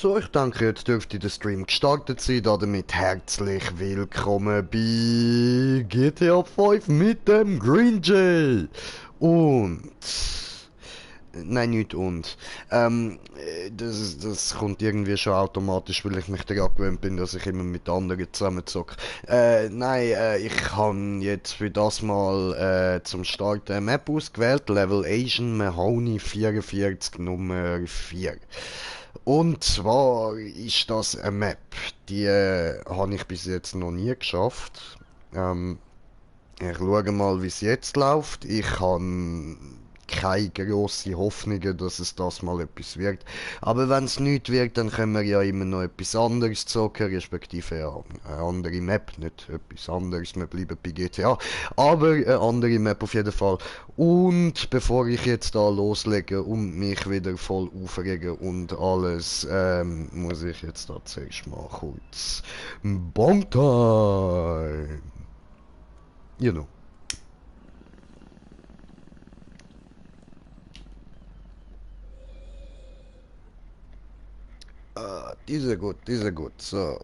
So, ich denke, jetzt dürfte der Stream gestartet sein. Damit herzlich willkommen bei GTA 5 mit dem Green Jay. Und. Nein, nicht und. Das kommt irgendwie schon automatisch, weil ich mich daran gewöhnt bin, dass ich immer mit anderen zusammen zocke. Ich habe jetzt für das mal zum Start eine Map ausgewählt. Level Asian Mahoney 44 Nummer 4. Und zwar ist das eine Map, die habe ich bis jetzt noch nie geschafft. Ähm, Ich schaue mal, wie es jetzt läuft. Ich habe keine grossen Hoffnungen, dass es das mal etwas wird. Aber wenn es nicht wird, dann können wir ja immer noch etwas anderes zocken, respektive ja, eine andere Map, nicht etwas anderes, wir bleiben bei GTA. Aber eine andere Map auf jeden Fall. Und bevor ich jetzt da loslege und mich wieder voll aufrege und alles, muss ich jetzt da zuerst mal kurz Bongtime. You know. Diese gut, diese gut. So.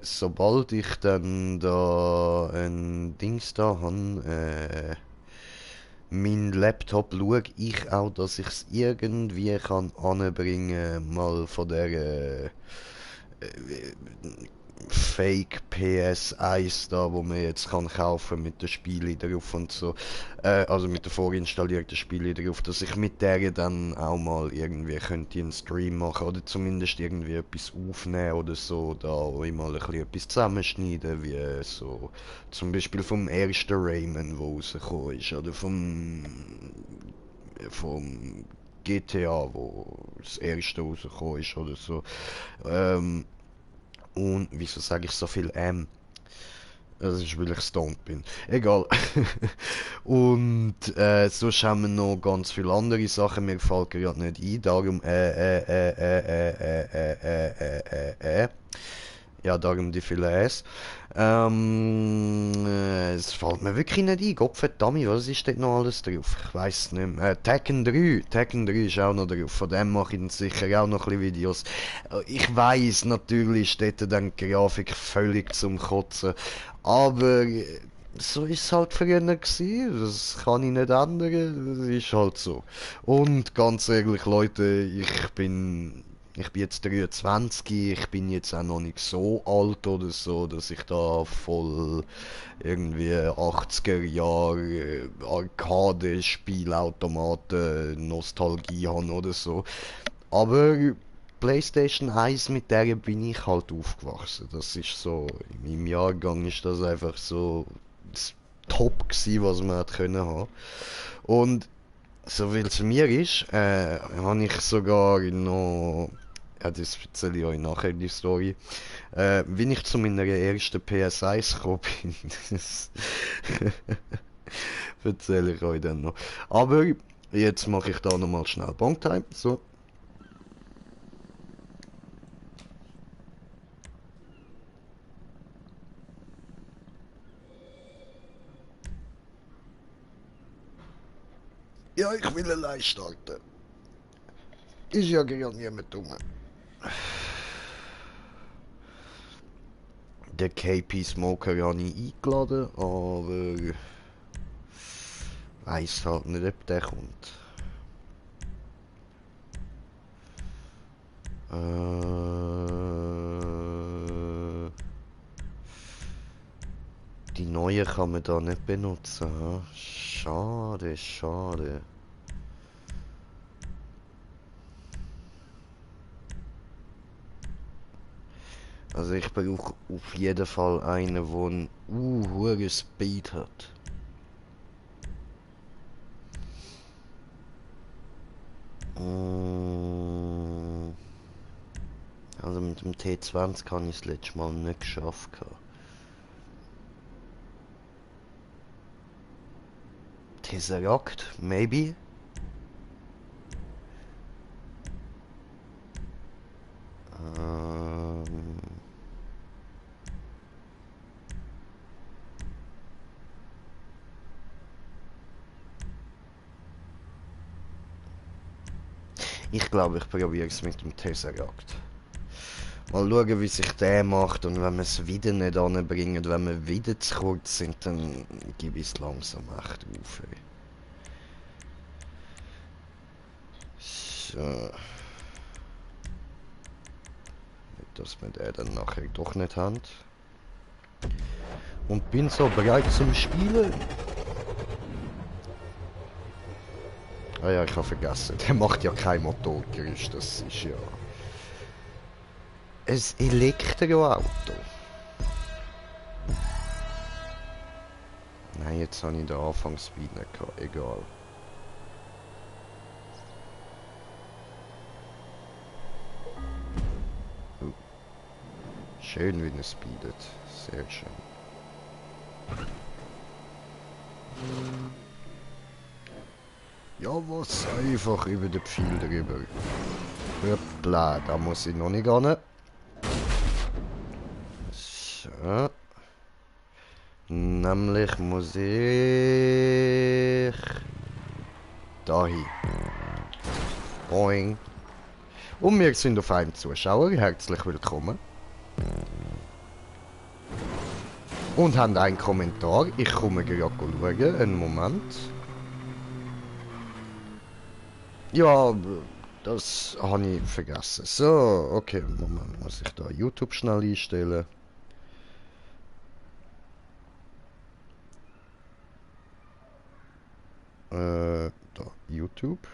Sobald ich dann da ein Dings da habe, mein Laptop, schaue ich auch, dass ich es irgendwie kann anbringen, mal von der Fake PS1 da, wo man jetzt kann kaufen mit den Spielen drauf und so, also mit den vorinstallierten Spielen drauf, dass ich mit der dann auch mal irgendwie könnte einen Stream machen oder zumindest irgendwie etwas aufnehmen oder so, da wo ich mal ein bisschen etwas zusammenschneiden, wie so zum Beispiel vom ersten Rayman, wo rausgekommen ist, oder vom GTA, wo das erste rausgekommen ist oder so. Ähm, und wieso sage ich so viel Das ist, weil ich stoned bin. Egal. Und sonst haben wir noch ganz viele andere Sachen. Mir fällt gerade nicht ein. Darum, ja, darum die viele Äs. Es fällt mir wirklich nicht ein. Gottverdammt, was ist dort noch alles drauf? Ich weiß nicht mehr. Tekken 3 ist auch noch drauf. Von dem mache ich dann sicher auch noch ein bisschen Videos. Ich weiß natürlich ist dort dann die Grafik völlig zum Kotzen. Aber so ist es halt früher gewesen. Das kann ich nicht ändern. Das ist halt so. Und ganz ehrlich, Leute, ich bin jetzt 23, ich bin jetzt auch noch nicht so alt oder so, dass ich da voll irgendwie 80er Jahre Arcade-Spielautomaten Nostalgie habe oder so. Aber PlayStation 1, mit der bin ich halt aufgewachsen. Das ist so, in meinem Jahrgang ist das einfach so das Top gewesen, was man hat können haben. Und so wie es mir ist, habe ich sogar noch, ja, das erzähle ich euch nachher die Story, wie ich zu meiner ersten PS1 gekommen bin, das erzähle ich euch dann noch. Aber jetzt mache ich da nochmal schnell Bongtime, so. Ja, ich will allein starten. Ist ja gar niemand rum. Den KP Smoker habe ich eingeladen, aber weiss halt nicht, ob der kommt. Die neue kann man da nicht benutzen. Hm? Schade, schade. Also ich brauche auf jeden Fall einen, der einen hohen Speed hat. Mm, Also mit dem T20 habe ich es letztes Mal nicht geschafft. Tesseract, maybe? Ähm, Ich glaube, ich probiere es mit dem Tesseract. Mal schauen, wie sich der macht und wenn wir es wieder nicht anbringen, wenn wir wieder zu kurz sind, dann gebe ich es langsam echt auf. Ey. So. Nicht, dass wir den dann nachher doch nicht haben. Und bin so bereit zum Spielen. Ah ja, ich habe vergessen, der macht ja kein Motorgerüst, das ist ja ein Elektroauto. Nein, jetzt habe ich den Anfangsspeed nicht gehabt, egal. Schön, wie er speedet, sehr schön. Ja, was? Einfach über den Pfeil drüber. Hoppla, da muss ich noch nicht ran. So. Nämlich muss ich... dahin. Boing. Und wir sind auf einem Zuschauer. Herzlich willkommen. Und haben einen Kommentar. Ich komme gerade schauen. Einen Moment. Ja, das habe ich vergessen. So, okay, Moment, muss ich da YouTube schnell einstellen. Da, YouTube.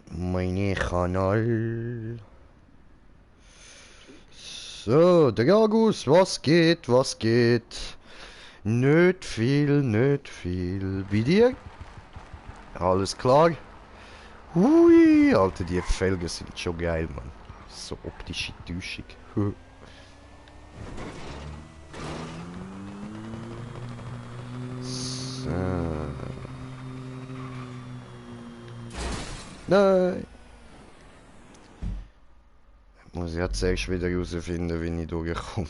Mein Kanal. So, Dragus, was geht, was geht? Nicht viel, nicht viel. Bei dir? Alles klar? Hui, Alter, die Felgen sind schon geil, Mann. So optische Täuschung. So. Nein! Muss ich jetzt erst wieder herausfinden, wie ich durchkomme.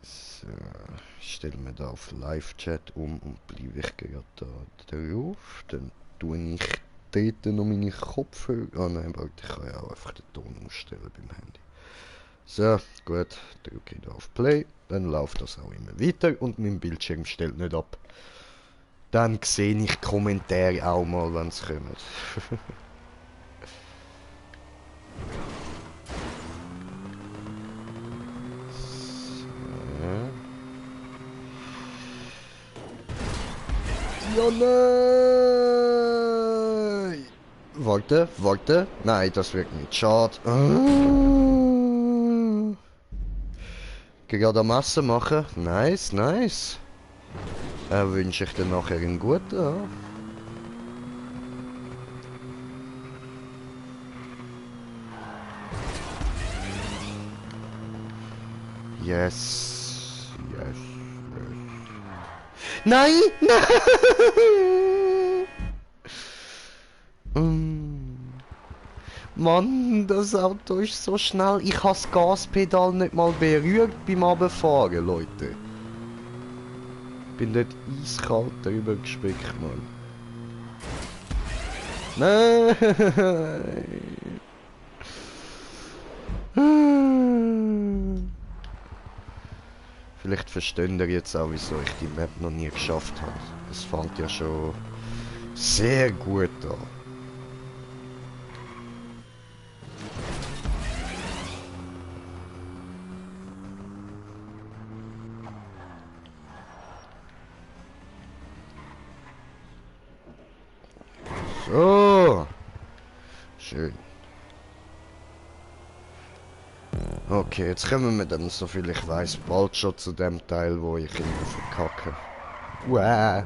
So, ich stelle mir da auf Live-Chat um und bleibe ich gerade da drauf. Dann tue ich dort noch meine Kopfhörer. Ah nein, warte, ich kann ja auch einfach den Ton umstellen beim Handy. So, gut, drücke ich da auf Play. Dann läuft das auch immer weiter und mein Bildschirm stellt nicht ab. Dann sehe ich Kommentare auch mal, wenn sie kommen. Ja, nein! Warte, warte. Nein, das wird nicht. Schade. Gerade am Essen machen. Nice, nice. Wünsche ich dir nachher einen guten Abend. Yes. Yes. Yes. Nein! Nein! Mann, das Auto ist so schnell. Ich habe das Gaspedal nicht mal berührt beim Runterfahren, Leute. Bin dort eiskalt drüber gespickt, Mann. Nein! Vielleicht verstehen ihr jetzt auch, wieso ich die Map noch nie geschafft habe. Es fängt ja schon sehr gut an. So. Schön. Okay, jetzt kommen wir dann, soviel ich weiß, bald schon zu dem Teil, wo ich immer verkacke. Wow.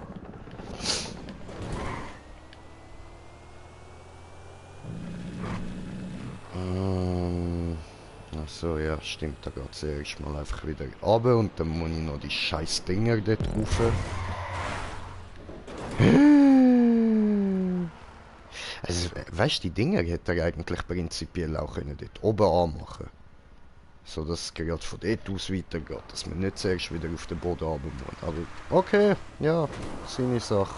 Achso, ja, stimmt, da geht es erst mal einfach wieder runter und dann muss ich noch die scheiß Dinger dort rauf. Also, weißt du, die Dinger hätte er eigentlich prinzipiell auch können dort oben anmachen. So dass es gerade von dort aus weitergeht. Dass man nicht zuerst wieder auf den Boden runter muss. Aber okay, ja, seine Sache.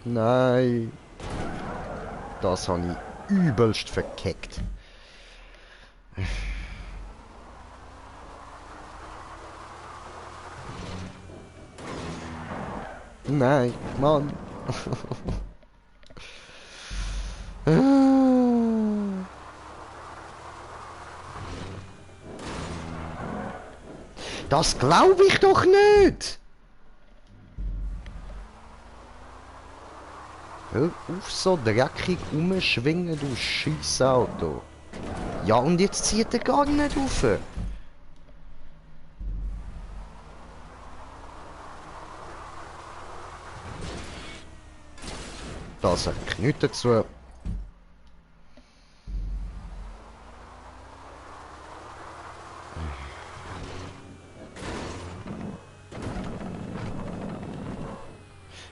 Nein. Das habe ich übelst verkackt. Nein, Mann. Das glaube ich doch nicht! Hör auf so dreckig rumschwingen, du Scheissauto. Ja, und jetzt zieht er gar nicht rauf. Da sag ich nichts dazu.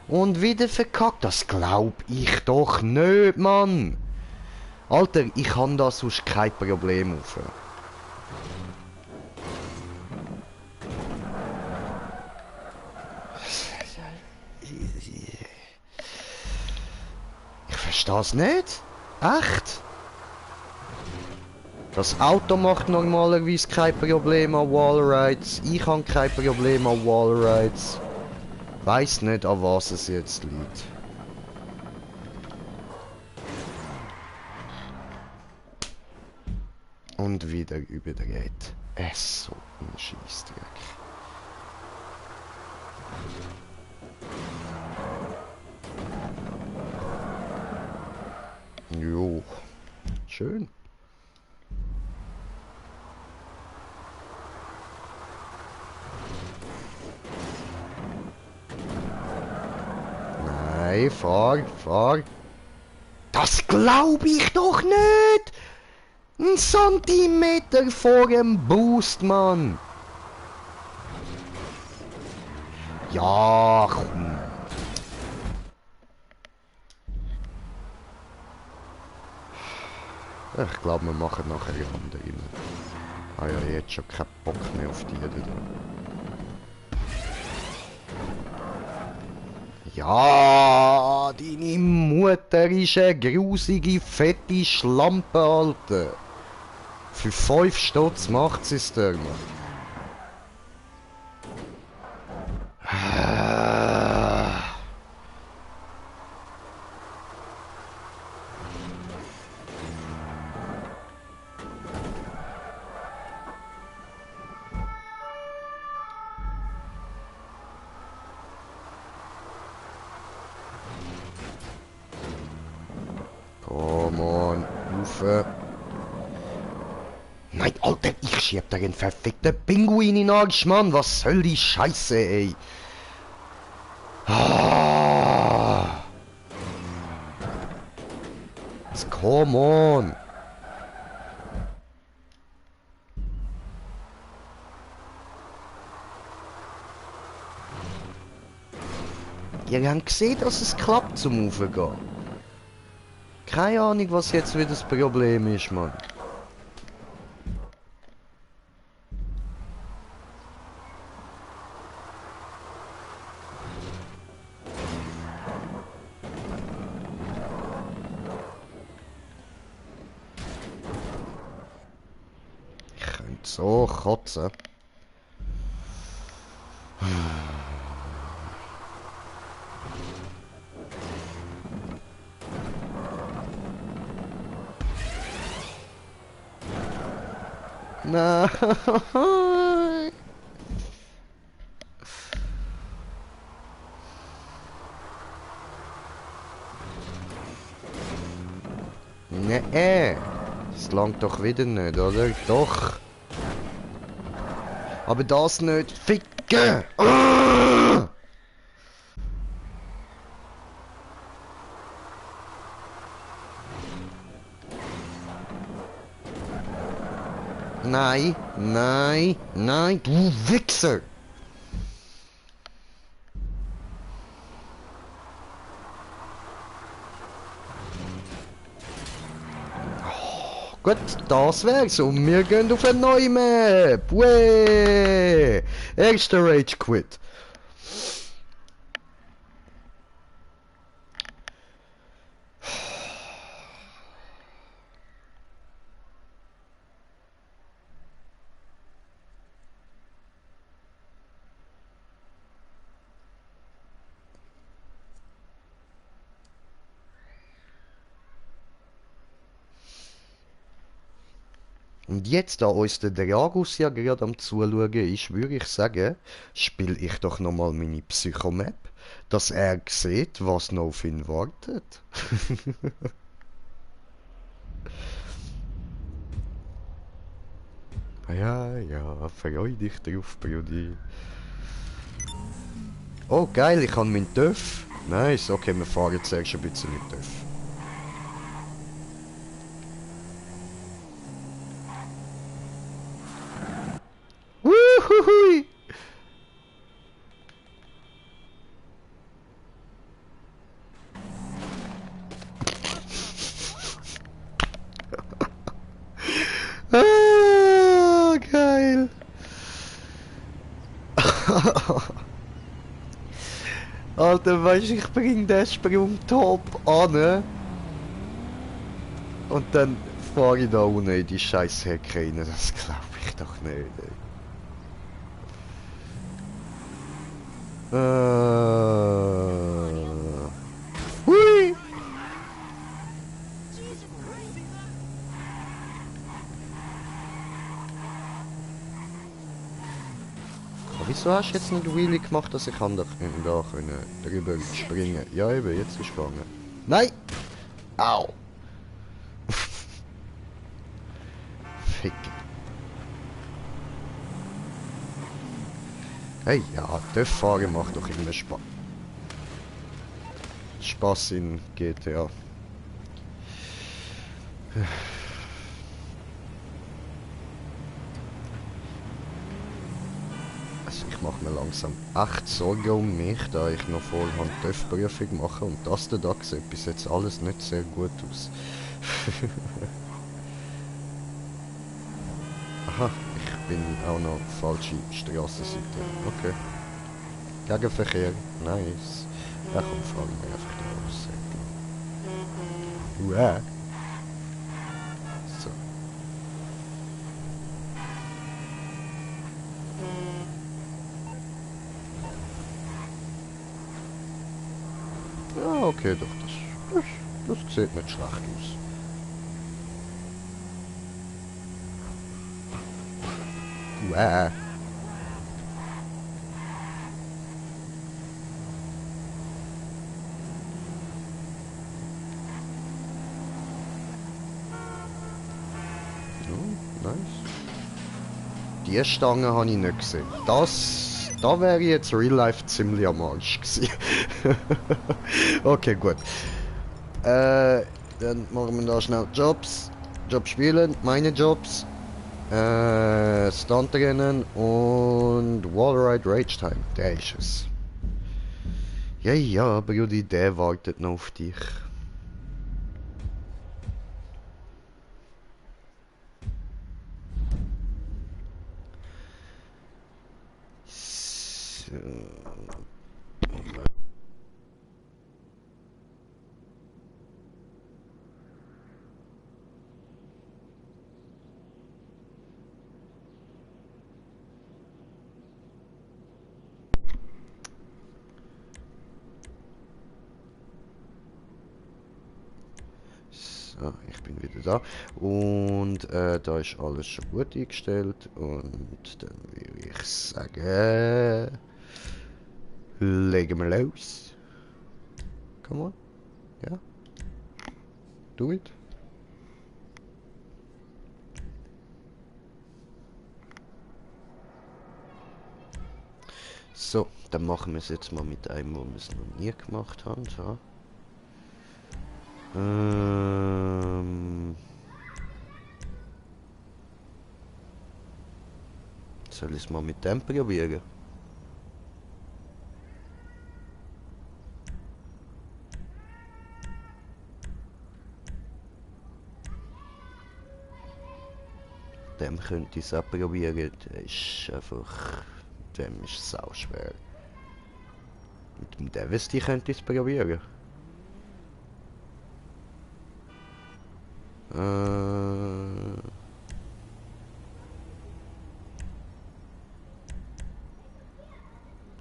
Und wieder verkackt, das glaub ich doch nicht, Mann. Alter, ich kann da sonst kein Problem auf. Ich versteh's nicht. Echt? Das Auto macht normalerweise kein Problem an Wallrides. Ich habe kein Problem an Wallrides. Weiß nicht, an was es jetzt liegt. Und wieder überdreht. Es so ein Scheissdreck. Jo. Schön. Nein, fahr. Das glaub ich doch nicht! Ein Zentimeter vor dem Boost, Mann! Ja, komm. Ich glaube, wir machen nachher eine Runde rein. Ah ja, jetzt schon keinen Bock mehr auf die da. Ja, deine Mutter ist eine grusige, fette Schlampe, Alter. Für 5 Stutz macht sie es dir, Mann. Come on, rauf. Nein, Alter, ich schieb dir einen verfickten Pinguin in den Arsch, Mann. Was soll die Scheiße, ey? Ah. Jetzt come on. Ihr habt gesehen, dass es klappt zum Raufgehen. Keine Ahnung, was jetzt wieder das Problem ist, Mann. Ich könnte so kotzen. Nein. Nee. Das langt doch wieder nicht, oder? Doch. Aber das nicht. Ficken! Ah! Nein, nein, nein, du Wichser! Gut, das wär's und wir gehen auf eine neue Map. Wee! Extra Rage Quit. Und jetzt, da uns der Dragus ja gerade am Zuschauen ist, würde ich sagen, spiele ich doch nochmal meine Psychomap, dass er sieht, was noch auf ihn wartet. Ja, ja, freu dich drauf, Brudi. Oh, geil, ich habe meinen TÜV. Nice, okay, wir fahren zuerst ein bisschen TÜV. Wuhuhui! Ah, geil! Alter, weißt du, ich bring den Sprungtop an und dann fahre ich da unten in die scheiß Hecke rein. Das glaube ich doch nicht. Hui! Aber wieso hast du jetzt nicht Wheelie gemacht, dass ich kann da können drüber springen? Ja eben, jetzt ist es gegangen. Nein! Au! Fick. Hey, ja, TÜV fahren macht doch immer Spaß. Spaß in GTA. Also ich mache mir langsam echt Sorgen um mich, da ich noch voll TÜV-Prüfung mache und das da sieht bis jetzt alles nicht sehr gut aus. Aha, ich bin auch noch falsche Strassenseite. Okay. Gegenverkehr, nice. Ja komm, fahren wir einfach da raus. So. Ja, okay, doch, das sieht nicht schlecht aus. Uäh. Ja, nice. Die Stange habe ich nicht gesehen. Da wäre ich jetzt real life ziemlich am Arsch gewesen. Okay, gut. Dann machen wir da schnell Jobs. Job spielen, meine Jobs. Stuntrennen und Wallride Rage Time. Der ist es. Ja, ja, Brudi, der wartet noch auf dich. So. So, ich bin wieder da. Und da ist alles schon gut eingestellt. Und dann würde ich sagen, legen wir los. Come on. Ja. Do it. So, dann machen wir es jetzt mal mit einem, wo wir es noch nie gemacht haben. So. Soll ich es mal mit dem probieren? dem könnte ich es auch probieren. Der ist einfach... Dem ist es sau schwer. Mit dem Devesty könnte ich es probieren.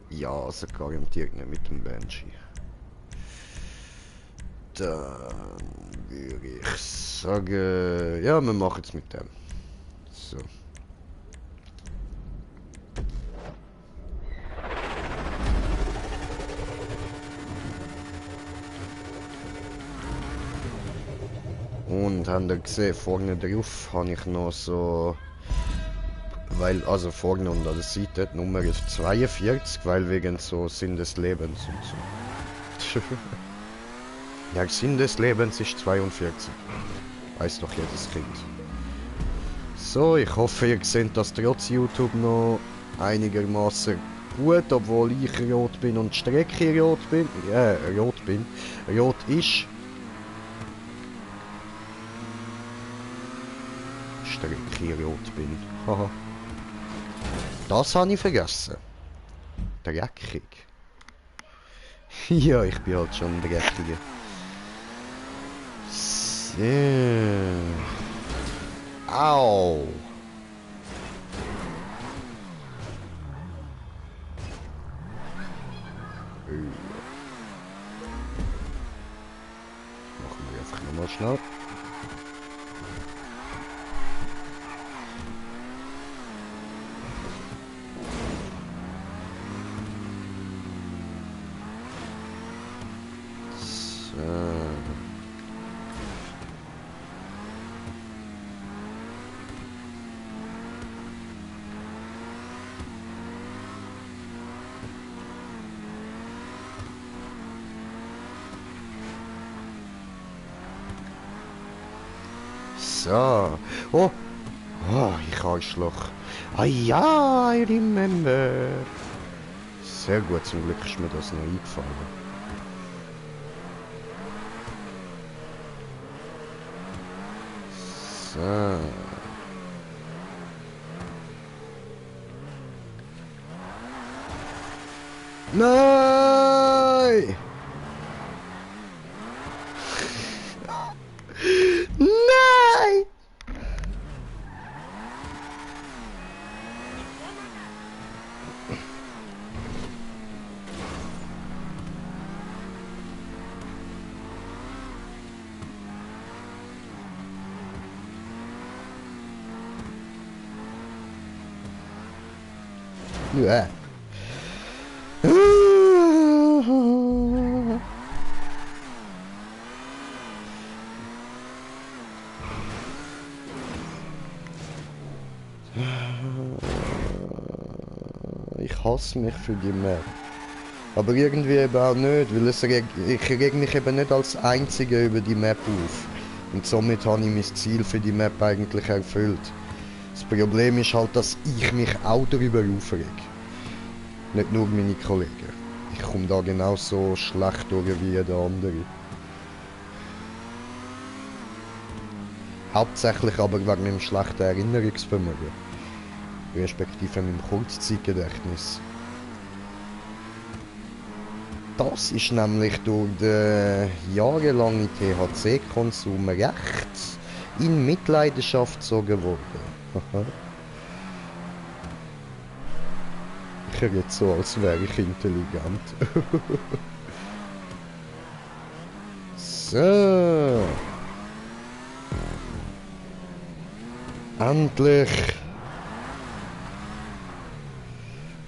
Ja, also garantiert nicht mit dem Banshee. Dann würde ich sagen... Ja, wir machen es mit dem. So. Und habt ihr gesehen, vorne drauf habe ich noch so... Weil, also vorne und an der Seite die Nummer ist 42, weil wegen so Sinn des Lebens und so. Ja, Sinn des Lebens ist 42. Weiß doch jedes Kind. So, ich hoffe, ihr seht das trotz YouTube noch einigermaßen gut, obwohl ich rot bin und die Strecke rot bin. Rot bin. Rot ist. Strecke rot bin. Haha. Das habe ich vergessen. Dreckig. Ja, ich bin halt schon dreckiger. So. Au. Machen wir einfach nochmal schnell. So. Oh. Oh, ich Arschloch. Ah ja, I remember. Sehr gut, zum Glück ist mir das noch eingefallen. So. Nein! Nein! Ja. Ich hasse mich für die Map. Aber irgendwie eben auch nicht, weil ich reg mich eben nicht als Einziger über die Map auf. Und somit habe ich mein Ziel für die Map eigentlich erfüllt. Das Problem ist halt, dass ich mich auch darüber aufreg. Nicht nur meine Kollegen. Ich komme da genauso schlecht durch wie jeder andere. Hauptsächlich aber wegen meinem schlechten Erinnerungsvermögen. Respektive meinem Kurzzeitgedächtnis. Das ist nämlich durch den jahrelangen THC-Konsum recht in Mitleidenschaft gezogen worden. Ich rede so, als wäre ich intelligent. So. Endlich.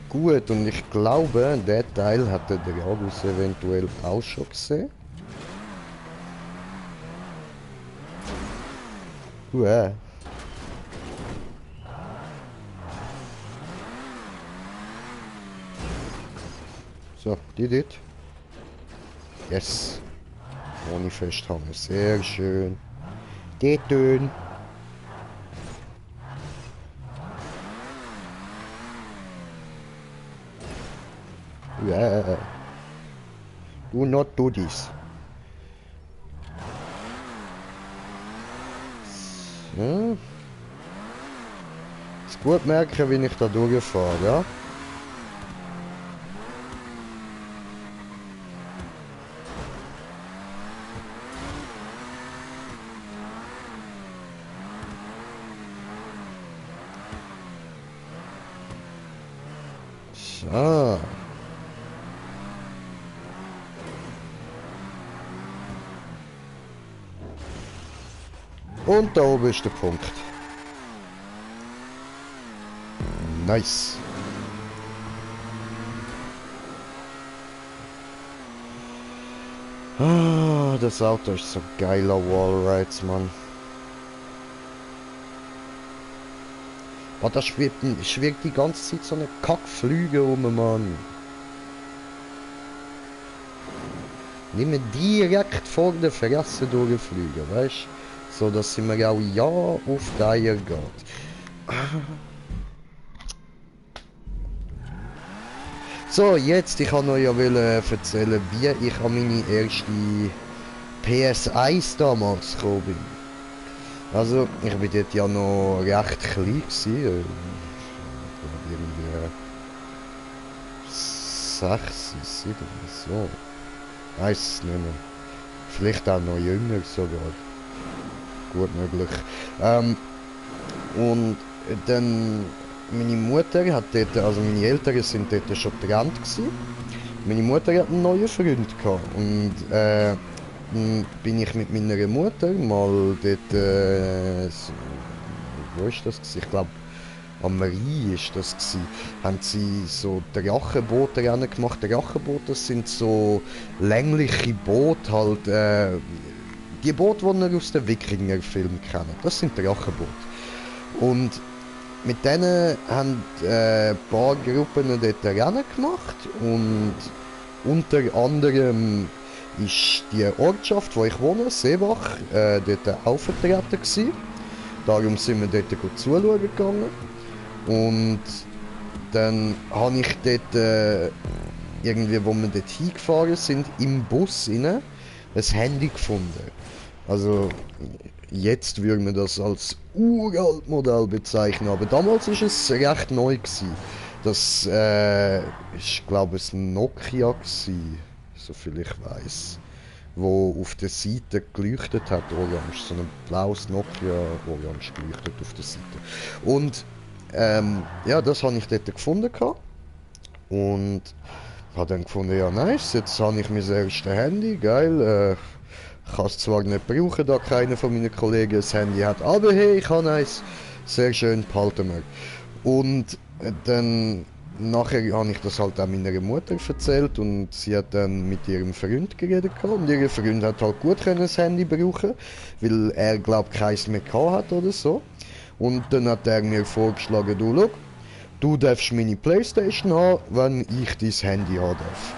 Gut, und ich glaube, der Teil hat der Dragus eventuell auch schon gesehen. So, die dort. Yes. Ohne Festhanger, sehr schön. Die Töne. Yeah. Do not do this. So. gut merken, wie ich da durchfahre, ja? So. Und da oben ist der Punkt. Nice. Ah, das Auto ist so geiler Wallrides, Mann. Oh, da schwirrt die ganze Zeit so eine Kackflüge um, Mann. Nimm mir direkt vor der Fresse durchfliegen, weißt du? So, dass sie mir auch ja auf die Eier geht. So, jetzt, ich kann euch ja erzählen, wie ich an meine erste PS1 damals gekommen bin. Also, ich bin dort ja noch recht klein gewesen. Irgendwie 6, 7, so. Weiß es nicht mehr. Vielleicht auch noch jünger sogar. Gut möglich. Und dann, meine Mutter hat dort, also meine Eltern sind dort schon getrennt gewesen. Meine Mutter hat einen neuen Freund gehabt. Und dann bin ich mit meiner Mutter mal dort, wo ist das gewesen? Ich glaube, am Rhein ist das gewesen. Haben sie so Drachenboote gemacht. Drachenboote sind so längliche Boote halt, die Boote, die ihr aus den Wikinger-Filmen kennt. Das sind Drachenboote. Und mit denen haben ein paar Gruppen dort Rennen gemacht und unter anderem ist die Ortschaft, wo ich wohne, Seebach, dort auch vertreten gewesen. Darum sind wir dort gut zuschauen gegangen. Und dann habe ich dort, irgendwie, wo wir dort hingefahren sind, im Bus rein, ein Handy gefunden. Also, jetzt würde man das als uralt Modell bezeichnen, aber damals war es recht neu gewesen. Das ist, glaube ich, ein Nokia gewesen, soviel ich weiß, wo auf der Seite geleuchtet hat, orange, so ein blaues Nokia, orange geleuchtet auf der Seite. Und ja, das habe ich dort gefunden gehabt. Und habe dann gefunden, ja nice, jetzt habe ich mein erstes Handy, geil, ich kann es zwar nicht brauchen, da keiner von meinen Kollegen ein Handy hat, aber hey, ich habe eins, sehr schön, behalten wir. Und dann, nachher habe ich das halt auch meiner Mutter erzählt und sie hat dann mit ihrem Freund geredet gehabt und ihr Freund hat halt gut können das Handy brauchen, weil er glaubt keins mehr gehabt hat oder so. Und dann hat er mir vorgeschlagen, du schau, du darfst meine Playstation haben, wenn ich dein Handy haben darf.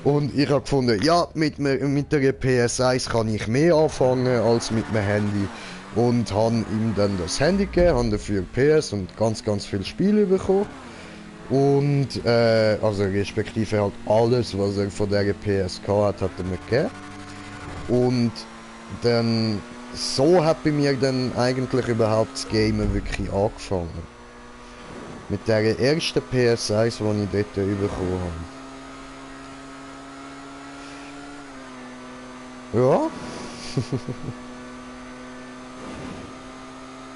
Und ich habe gefunden, ja, mit der PS1 kann ich mehr anfangen als mit dem Handy. Und habe ihm dann das Handy gegeben, habe dafür PS und ganz viele Spiele bekommen. Und, also respektive halt alles, was er von der PS hat, hat er mir gegeben. Und dann, so hat bei mir dann eigentlich überhaupt das Gamen wirklich angefangen. Mit der ersten PS1, die ich dort bekommen habe. Ja.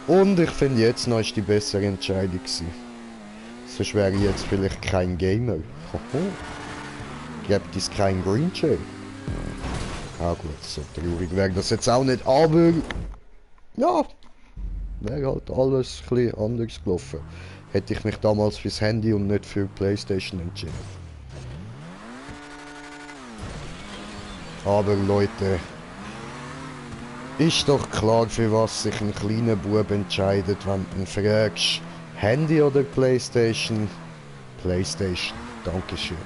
Und ich finde jetzt noch ist die bessere Entscheidung gewesen. Sonst wäre ich jetzt vielleicht kein Gamer. Gibt es kein Green Jay? Ah gut, so traurig wäre das jetzt auch nicht, aber ja, wäre halt alles ein bisschen anders gelaufen. Hätte ich mich damals fürs Handy und nicht für PlayStation entschieden. Aber Leute, ist doch klar, für was sich ein kleiner Bub entscheidet, wenn du ihn fragst, Handy oder PlayStation? PlayStation, dankeschön,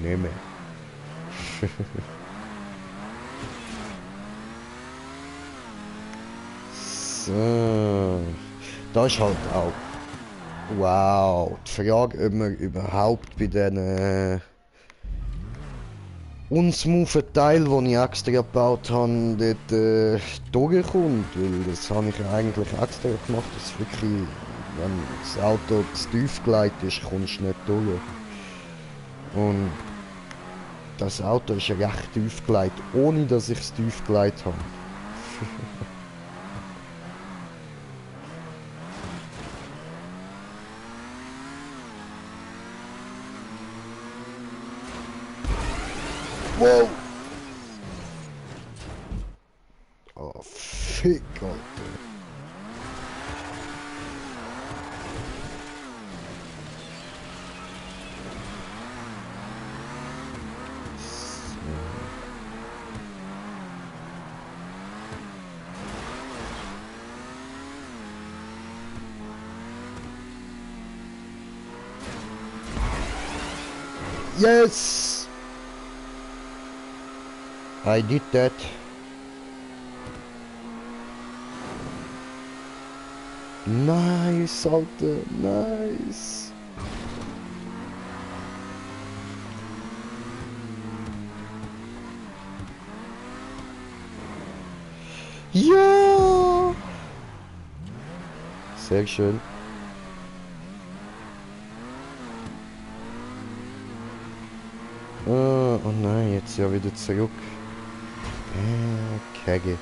nicht mehr. So, das ist halt auch, wow, die Frage, ob man überhaupt bei diesen unsmoothen Teil, den ich extra gebaut habe, dort durchkommt, weil das habe ich ja eigentlich extra gemacht, dass wirklich, Wenn das Auto zu tief geleitet ist, kommst du nicht durch. Und das Auto ist recht tief geleitet, ohne dass ich es tief geleitet habe. Wow! Oh, fick, Alter. Yes! I did that. Nice, Alter, nice. Ja! Sehr schön. Oh nein, jetzt ja wieder zurück. Kegge.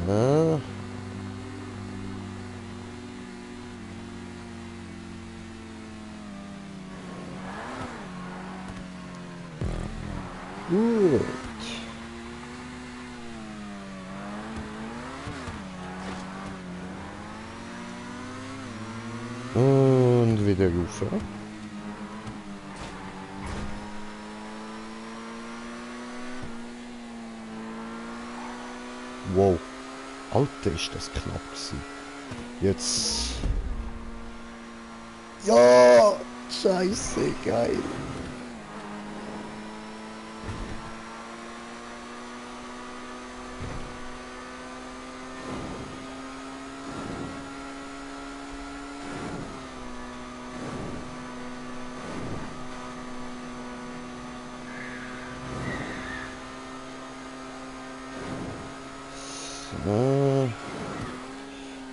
So. Gut. Und wieder rufen. Wow. Alter, ist das knapp gewesen. Jetzt. Ja! Scheiße, geil.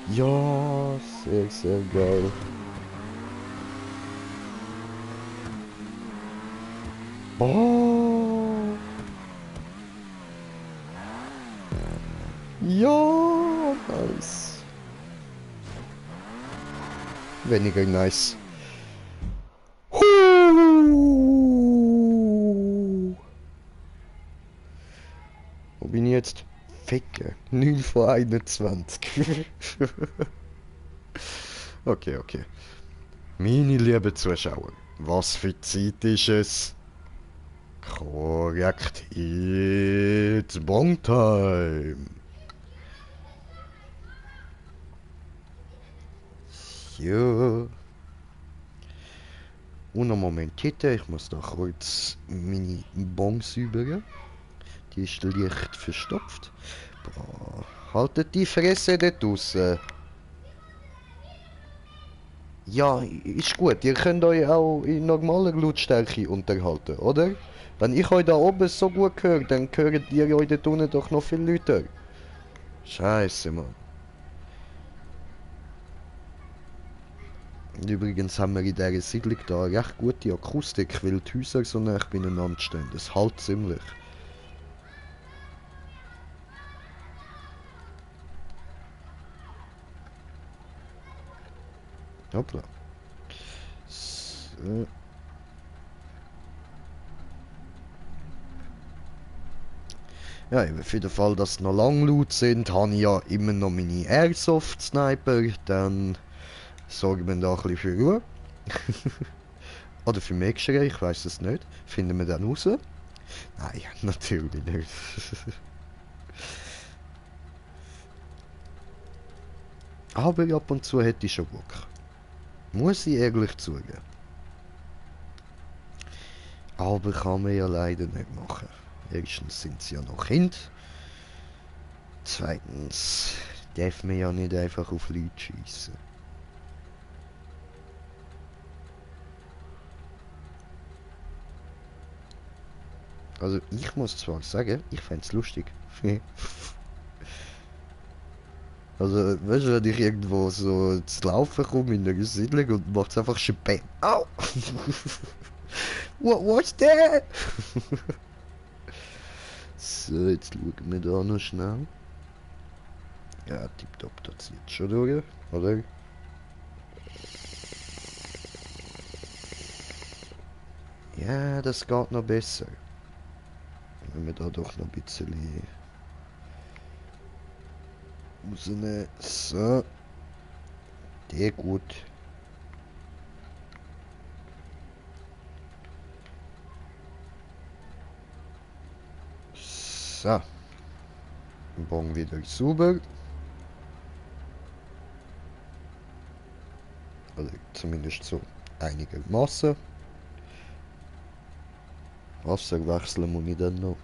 Ja, sehr, sehr geil. Oh. Ja, nice. Weniger nice. Wo bin ich jetzt? Ficke. 9 von 21. Okay, okay. Meine lieben Zuschauer, was für Zeit ist es? Korrekt, it's Bong Time. So. Und einen Moment bitte, ich muss da kurz meine Bon säubern. Die ist leicht verstopft. Boah, haltet die Fresse dort draussen. Ja, ist gut. Ihr könnt euch auch in normaler Lautstärke unterhalten, oder? Wenn ich euch da oben so gut höre, dann hört ihr euch dort unten doch noch viel lauter. Scheiße, Mann. Und übrigens haben wir in dieser Siedlung da eine recht gute Akustik, weil die Häuser so nah beieinander stehen. Das halt ziemlich. Hoppla. So. Ja, eben für den Fall, dass sie noch lang laut sind, habe ich ja immer noch meine Airsoft-Sniper. Dann sorgen wir da ein bisschen für Ruhe. Oder für mehr Geschrei, ich weiß es nicht. Finden wir dann raus? Nein, natürlich nicht. Aber ab und zu hätte ich schon Bock. Muss ich ehrlich zugeben. Aber kann man ja leider nicht machen. Erstens sind sie ja noch Kind. Zweitens darf man ja nicht einfach auf Leute schiessen. Also ich muss zwar sagen, ich fänd's lustig. Also, weißt du, wenn ich irgendwo so zu laufen komme in einer Siedlung und macht's einfach schon Bam. Au! What's that? So, jetzt schauen wir da noch schnell. Ja, tipptopp, da zieht schon durch, oder? Ja, das geht noch besser. Wenn wir da doch noch ein bisschen rausnehmen. So. Der gut. So. Bon wieder sauber. Oder zumindest so einigermaßen. Wasser wechseln muss ich dann noch.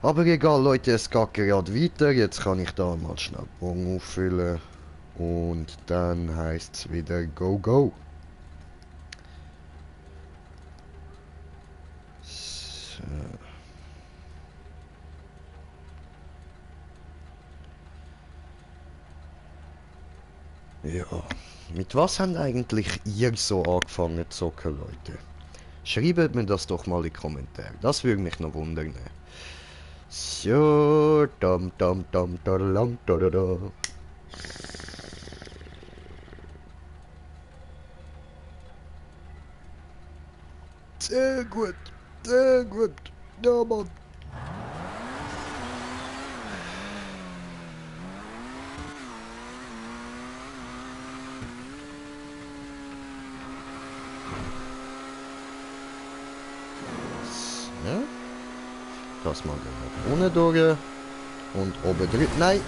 Aber egal Leute, es geht gerade weiter. Jetzt kann ich da mal schnell Bon auffüllen. Und dann heißt es wieder Go Go. So. Ja. Mit was haben eigentlich ihr so angefangen zu zocken, Leute? Schreibt mir das doch mal in die Kommentare. Das würde mich noch wundern. So, dam dam dam da lam da da da. Sehr gut, sehr gut. Ja, Mann. Ja. Das mal nach unten durch. Und oben drüber. Nein!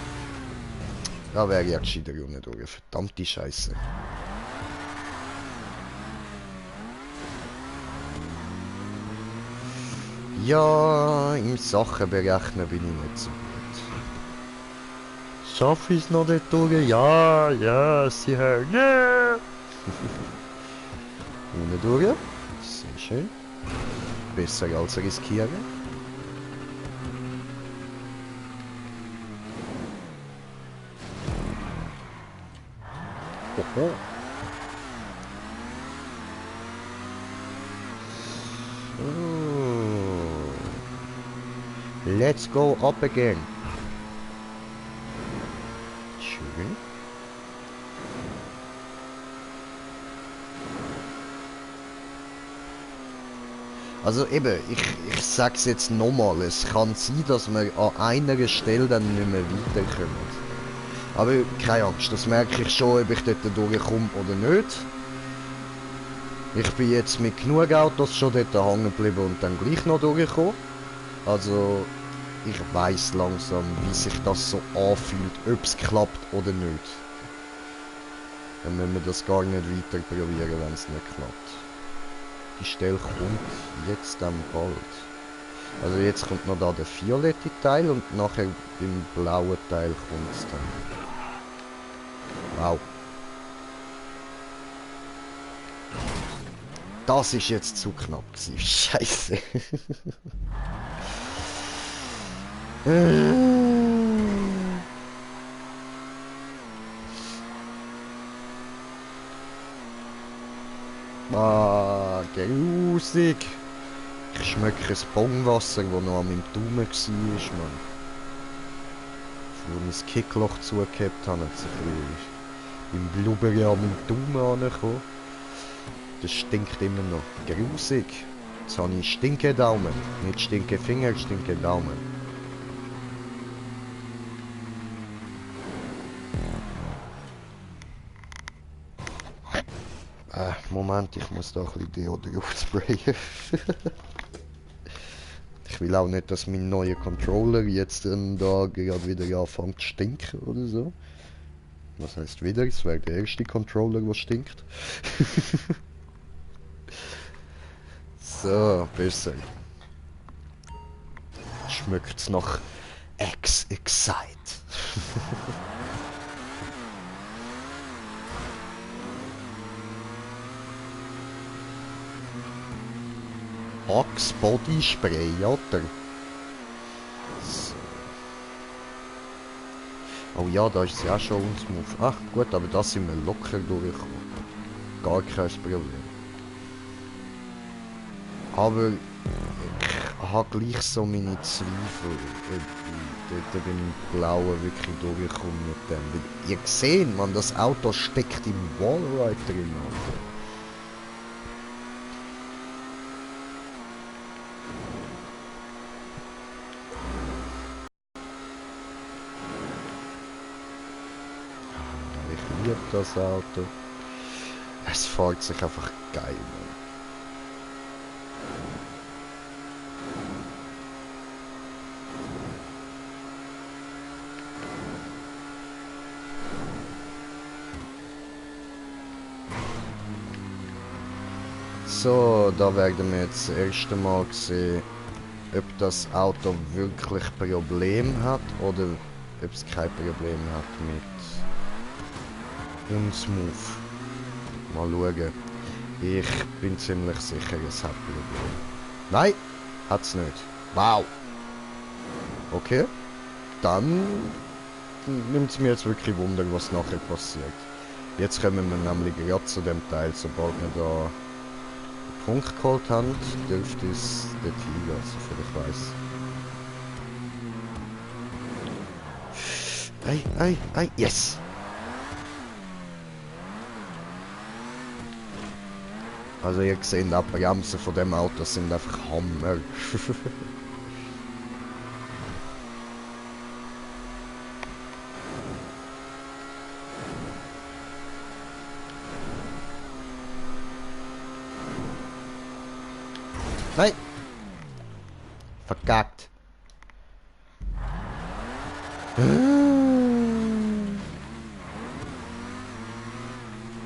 Da wäre ja gescheiter unten durch. Verdammte Scheiße. Ja, im Sachen berechnen bin ich nicht so gut. Schaff ich es noch dort durch? Ja, ja, sie hören. Ja! Unten durch. Sehr schön. Besser als riskieren. Oho. So. Let's go up again. Schön. Also eben, ich sag's jetzt nochmal, es kann sein, dass wir an einer Stelle dann nicht mehr weiterkommen. Aber keine Angst, das merke ich schon, ob ich dort durchkomme oder nicht. Ich bin jetzt mit genug Autos schon dort hängen geblieben und dann gleich noch durchgekommen. Also ich weiss langsam, wie sich das so anfühlt, ob es klappt oder nicht. Dann müssen wir das gar nicht weiter probieren, wenn es nicht klappt. Die Stelle kommt jetzt dann bald. Also jetzt kommt noch da der violette Teil und nachher im blauen Teil kommt es dann. Wow. Das ist jetzt zu knapp gewesen. Scheiße. Ah, grusig. Ich schmecke das Bongwasser, das noch an meinem Daumen war, Mann. Wo ich das Kickloch zugehabt habe, hat es im Blubber an meinem Daumen angekommen. Das stinkt immer noch. Grusig. Jetzt habe ich Stinkedaumen. Nicht Stinkefinger, Stinkedaumen. Moment, ich muss da ein bisschen Deo drauf sprayen. Ich will auch nicht, dass mein neuer Controller jetzt dann da gerade wieder anfängt zu stinken oder so. Was heißt wieder? Es wäre der erste Controller, der stinkt. So, besser. Schmeckt's nach Excite. Axe Body Spray, oder? So. Oh ja, da ist sie auch schon uns Move. Ach gut, aber da sind wir locker durchgekommen. Gar kein Problem. Aber ich habe gleich so meine Zweifel, ob ich dort beim Blauen wirklich durchkomme mit dem. Weil ihr seht, man, das Auto steckt im Wallride drin. Alter. Ich liebe das Auto. Es fährt sich einfach geil, Mann. So, da werden wir jetzt das erste Mal sehen, ob das Auto wirklich Probleme hat oder ob es kein Problem hat mit uns Move. Mal schauen. Ich bin ziemlich sicher, es hat Probleme. Nein, hat's nicht. Wow. Okay. Dann nimmt es mir jetzt wirklich Wunder, was nachher passiert. Jetzt kommen wir nämlich gerade zu dem Teil, sobald wir da Punkt geholt haben, dürfte es dort hingehen, soviel ich weiß. Ei, yes! Also ihr seht, die Bremsen von dem Auto sind einfach Hammer. Nein! Verkackt!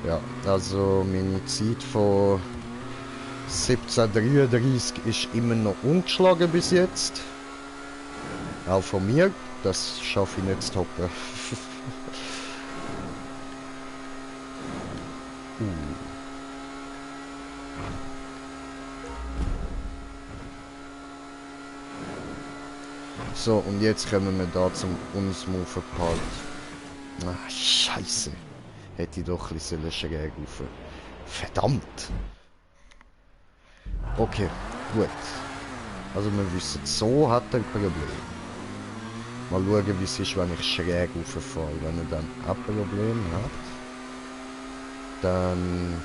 Ja, also meine Zeit von 17:33 ist immer noch ungeschlagen bis jetzt. Auch von mir, das schaffe ich nicht zu toppen. So, und jetzt kommen wir da zum Unsmoven Part. Ah, Scheiße. Hätte ich doch ein bisschen schräg rauf. Verdammt! Okay, gut. Also wir wissen, so hat er ein Problem. Mal schauen, wie es ist, wenn ich schräg rauffahre. Wenn er dann ein Problem hat, dann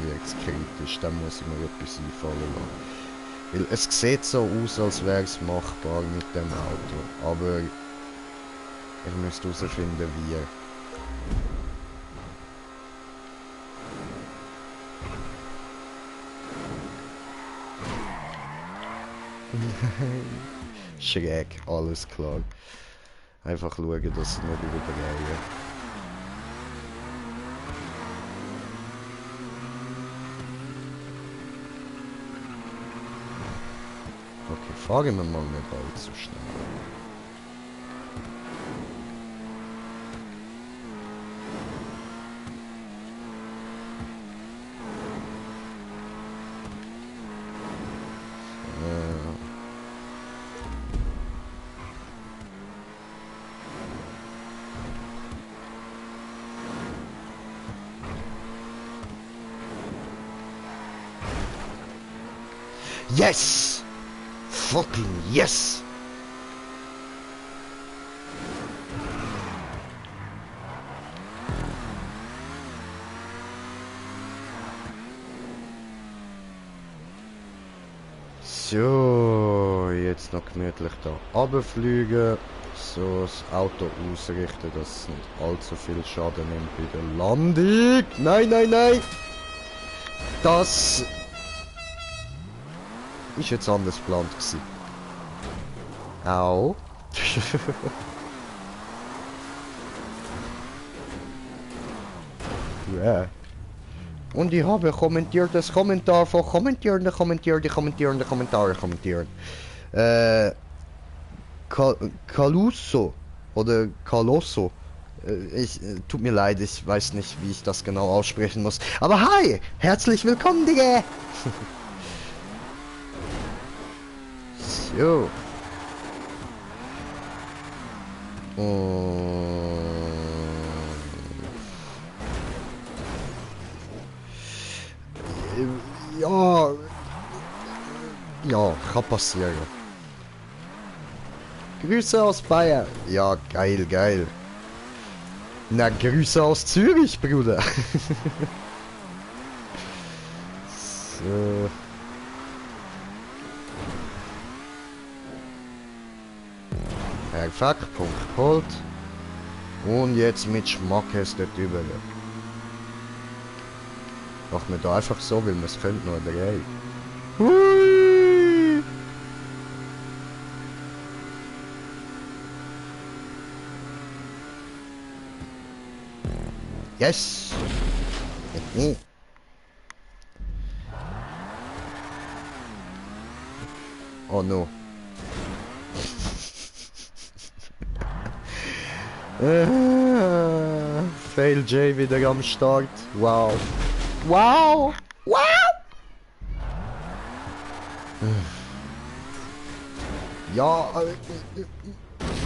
wird es kritisch. Dann muss ich mir etwas einfallen lassen. Weil es sieht so aus, als wäre es machbar mit dem Auto. Aber ich müsste herausfinden, wie. Schräg, alles klar. Einfach schauen, dass sie nicht überdrehen. Okay, fahren wir mal nicht allzu schnell. Yes! Fucking yes! So, jetzt noch gemütlich da runterfliegen. So, das Auto ausrichten, dass es nicht allzu viel Schaden nimmt bei der Landung. Nein, nein, nein! Das ist jetzt anders geplant gewesen. Au. Yeah. Und ich habe kommentiert das Kommentar von kommentierende Kommentare kommentieren. Caluso oder Calosso. Tut mir leid, ich weiß nicht, wie ich das genau aussprechen muss. Aber hi! Herzlich willkommen, Digga! Jo. Und ja, ja, kann passieren. Grüße aus Bayern. Ja, geil, geil. Na, Grüße aus Zürich, Bruder. So. Perfekt, Punkt geholt. Und jetzt mit Schmackes dort drüber. Machen wir da einfach so, weil wir es könnten, oder ey? Hui! Yes! Oh no. Fail J wieder am Start. Wow. Wow! Wow! Ja,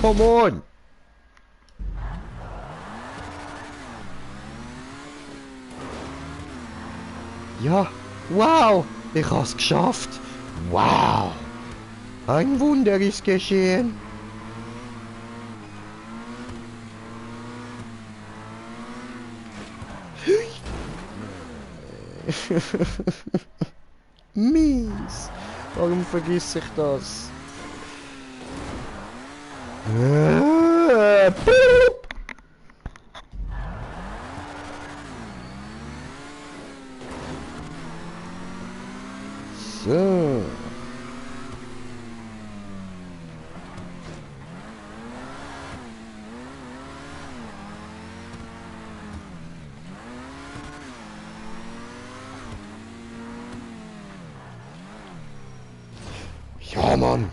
come on! Ja, wow! Ich hab's geschafft! Wow! Ein Wunder ist geschehen! Mies! Warum vergiss ich das? So. Ja, Mann.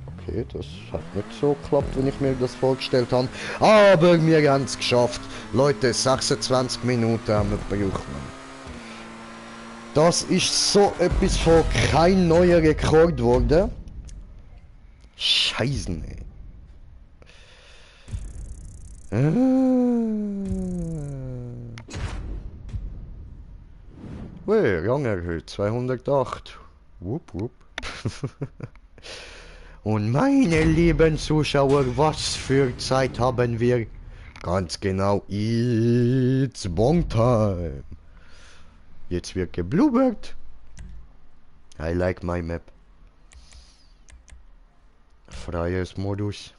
Okay, das hat nicht so geklappt, wenn ich mir das vorgestellt habe. Aber wir haben es geschafft. Leute, 26 Minuten haben wir gebraucht. Das ist so etwas von kein neuer Rekord worden. Scheiße, ey. Rang erhöht, 208. Wupp, wupp. Und meine lieben Zuschauer, was für Zeit haben wir? Ganz genau, it's Bong Time. Jetzt wird geblubbert. I like my map. Freies Modus.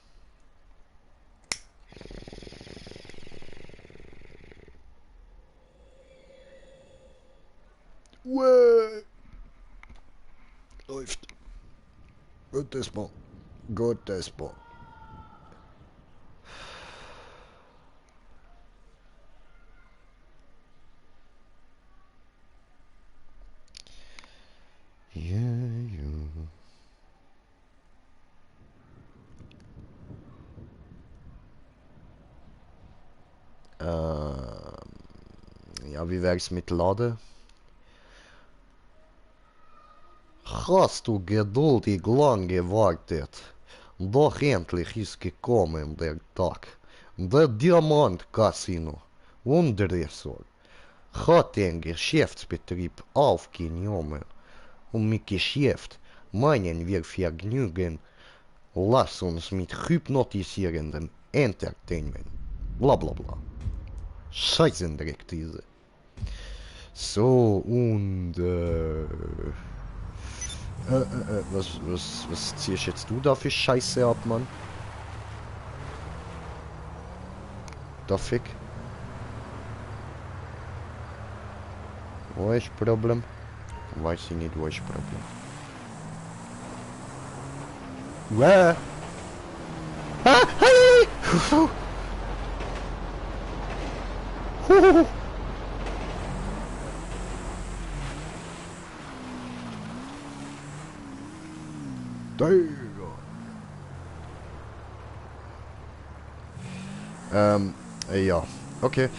Uäh. Läuft. Gutes Ball. Gutes Ball. Ja, ja. Ja, wie wär's mit Laden? Hast du geduldig lang gewartet? Doch endlich ist gekommen der Tag. Der Diamant Casino und Resort hat den Geschäftsbetrieb aufgenommen. Und mit Geschäft meinen wir Vergnügen. Lass uns mit hypnotisierendem Entertainment. Bla bla bla. Scheißendreck diese. So und was ziehst jetzt du da für Scheiße ab, Mann? Da Fick. Wo ist Problem? Weiß ich nicht, wo ist Problem. Where? Ah, hey! Ja, okay.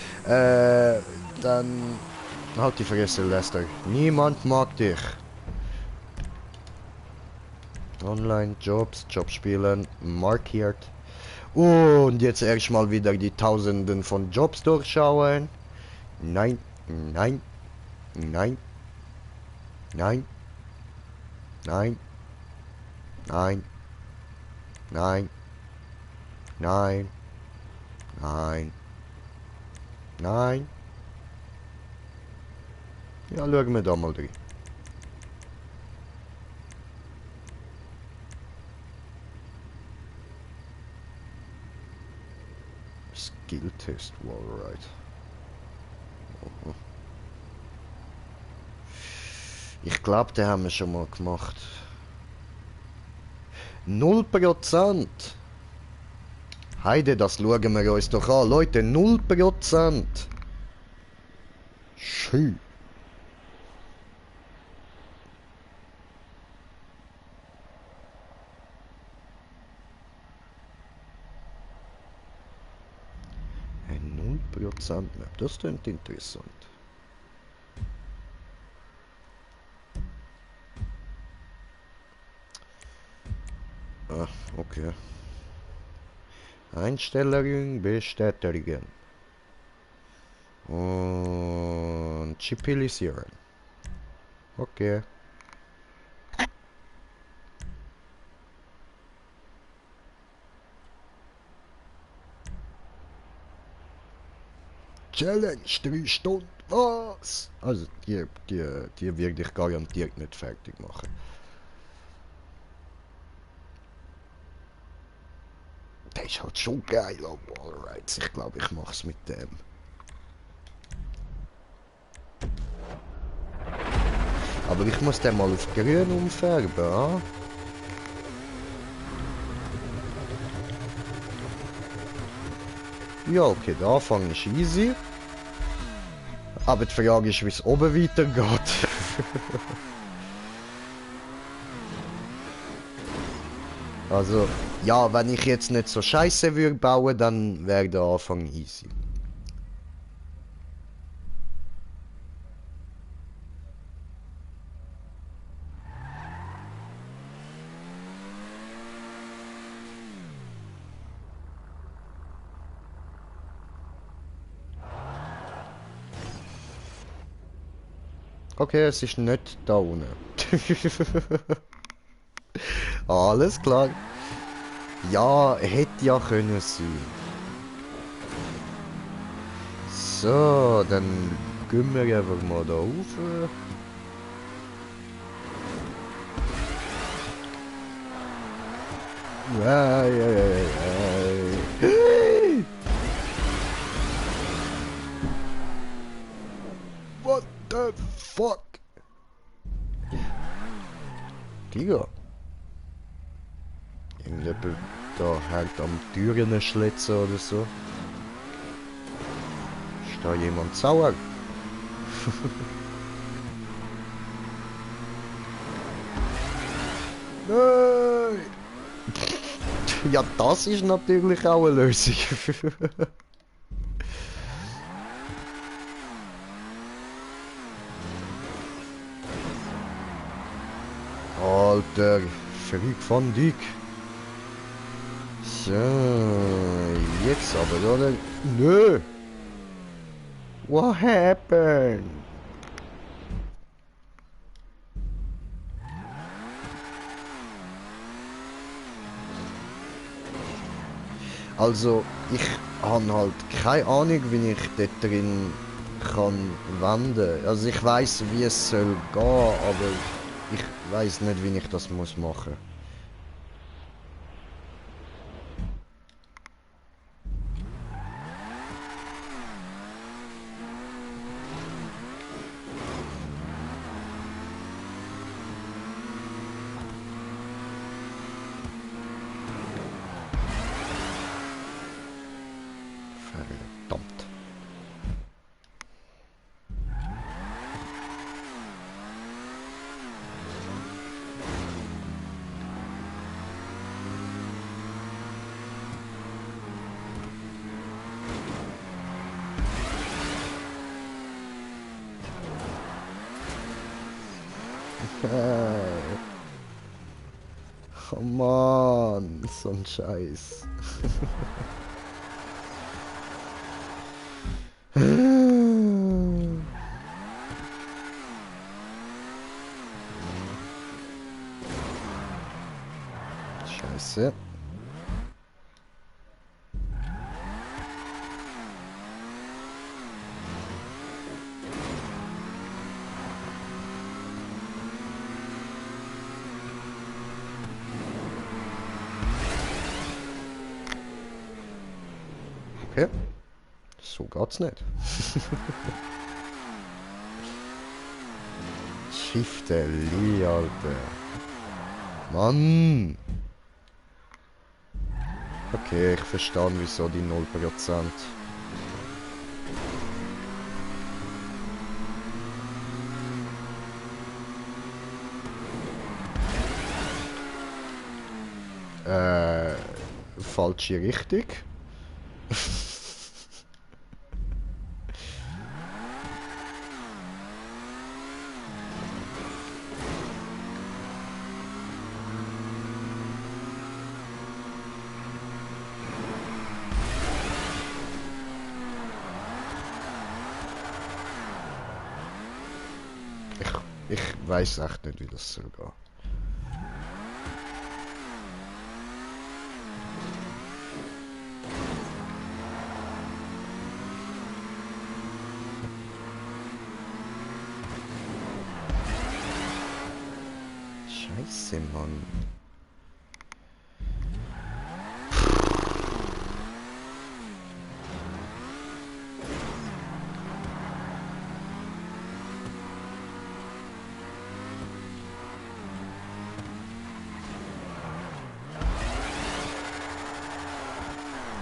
Dann Halt die Fresse, Lester. Niemand mag dich. Online-Jobs, Jobspielen, markiert. Und jetzt erstmal wieder die Tausenden von Jobs durchschauen. Nein, nein, nein, nein, nein, nein, nein, nein, nein, nein. Ja, schauen wir da mal drin. Skill Test, alright. Ich glaube, den haben wir schon mal gemacht. 0%! Heide, das schauen wir uns doch an. Leute, 0%! Schön. Ein 0% Map, das klingt interessant. Ah, okay. Einstellungen bestätigen. Und chipilisieren. Okay. Challenge 3 Stunden. Was? Also, die werde ich garantiert nicht fertig machen. Der ist halt schon geil, aber alright. Ich glaube, ich mach's mit dem. Aber ich muss den mal auf grün umfärben, ah? Ja, okay, der Anfang ist easy. Aber die Frage ist, wie es oben weitergeht. Also, ja, wenn ich jetzt nicht so scheiße würde bauen, dann wäre der Anfang easy. Okay, es ist nicht da unten. Alles klar. Ja, hätte ja können sein. So, dann gehen wir einfach mal da rauf. What the fuck? Digga. Irgendjemand da hängt am Türen schlitzen oder so. Ist da jemand sauer? Nein! Ja, das ist natürlich auch eine Lösung. Alter, Freak von Dick. So, jetzt aber, oder? Nö! What happened? Also, ich habe halt keine Ahnung, wie ich dort drin kann wenden. Also ich weiß, wie es soll gehen, aber ich weiß nicht, wie ich das muss machen. Verdammt. Oh Mann, so ein Scheiß. Scheiße. Okay. So geht's nicht. Schifte, Alter. Mann! Okay, ich verstehe, wieso die 0%. Falsche Richtung. Ich weiß echt nicht, wie das soll gehen. Scheiße, Mann.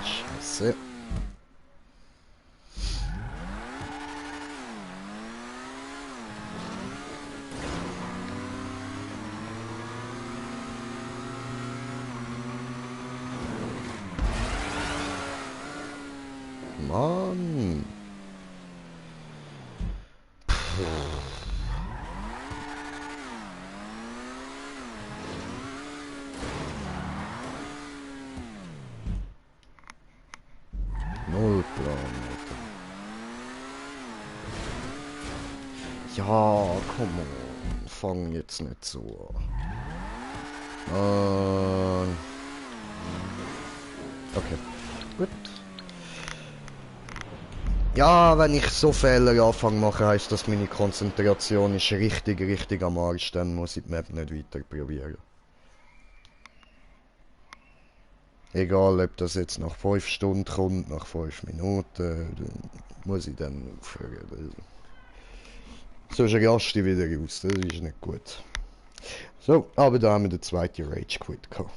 Scheiße. Mann. Null Plan, Alter. Ja, komm on. Fang jetzt nicht so an. Okay, gut. Ja, wenn ich so Fehler anfange machen, heisst das, meine Konzentration ist richtig am Arsch. Dann muss ich die Map nicht weiter probieren. Egal, ob das jetzt nach 5 Stunden kommt, nach 5 Minuten, dann muss ich dann aufhören. Sonst raste ich wieder raus, das ist nicht gut. So, aber da haben wir den zweiten Rage Quit gehabt.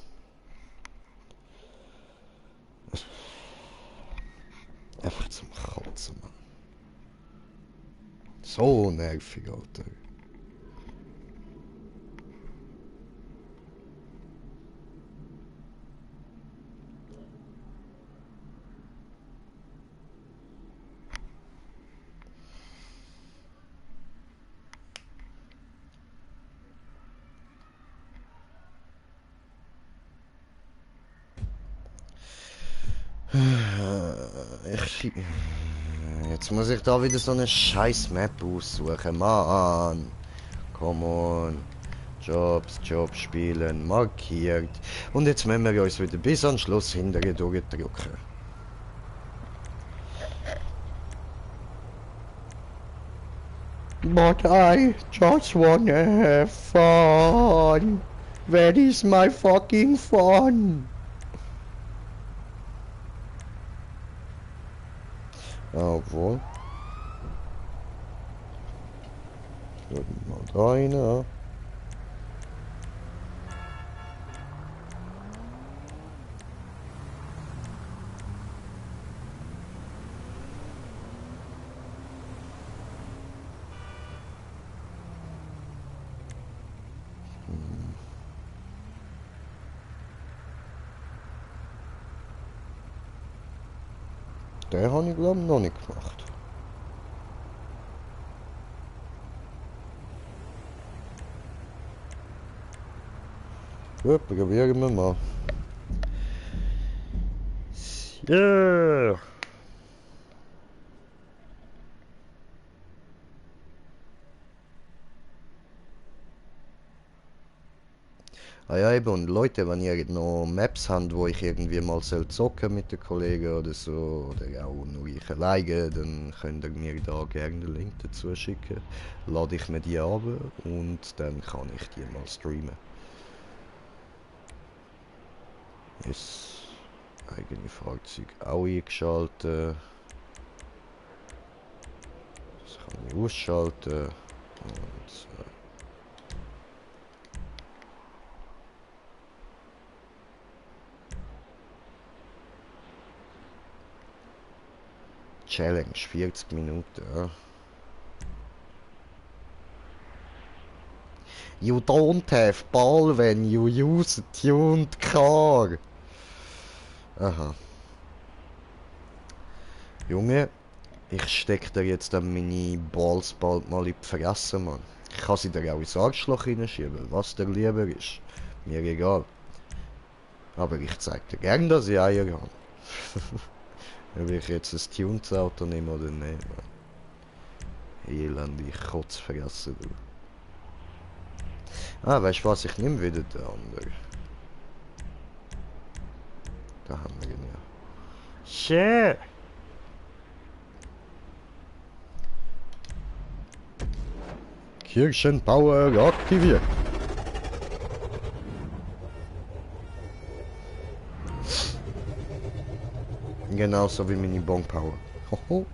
Einfach zum Kotzen, Mann. So nervig, Alter. Jetzt muss ich da wieder so eine scheiß Map aussuchen, Mann. Come on. Jobs, Jobs spielen, markiert. Und jetzt müssen wir uns wieder bis am Schluss hinterher durchdrücken. But I just wanna have fun. Where is my fucking fun? Obwohl. Mal da rein, ja. Den habe ich glaube noch nicht gemacht. Gut, probieren wir mal. Ja. Ah ja, eben, und Leute, wenn ihr noch Maps habt, wo ich irgendwie mal soll zocken mit den Kollegen oder so, oder auch nur ich alleine, dann könnt ihr mir da gerne den Link dazu schicken. Lade ich mir die ab und dann kann ich die mal streamen. Ist eigene Fahrzeug auch eingeschaltet. Das kann ich ausschalten. Und Challenge, 40 Minuten, ja. You don't have ball when you use a tuned car. Aha. Junge, ich steck dir jetzt dann meine Balls bald mal in die Fresse, Mann. Ich kann sie dir auch ins Arschloch hineinschieben, was dir lieber ist. Mir egal. Aber ich zeig dir gern, dass ich Eier habe. Ob ich jetzt ein tuned Auto nehme oder nicht, Mann. Elende Kotzfresse, du. Ah, weißt du was? Ich nehme wieder den anderen. Da haben wir ihn ja. Shit! Kirchenpower aktiviert. Genauso wie meine Bong Power. Hoho.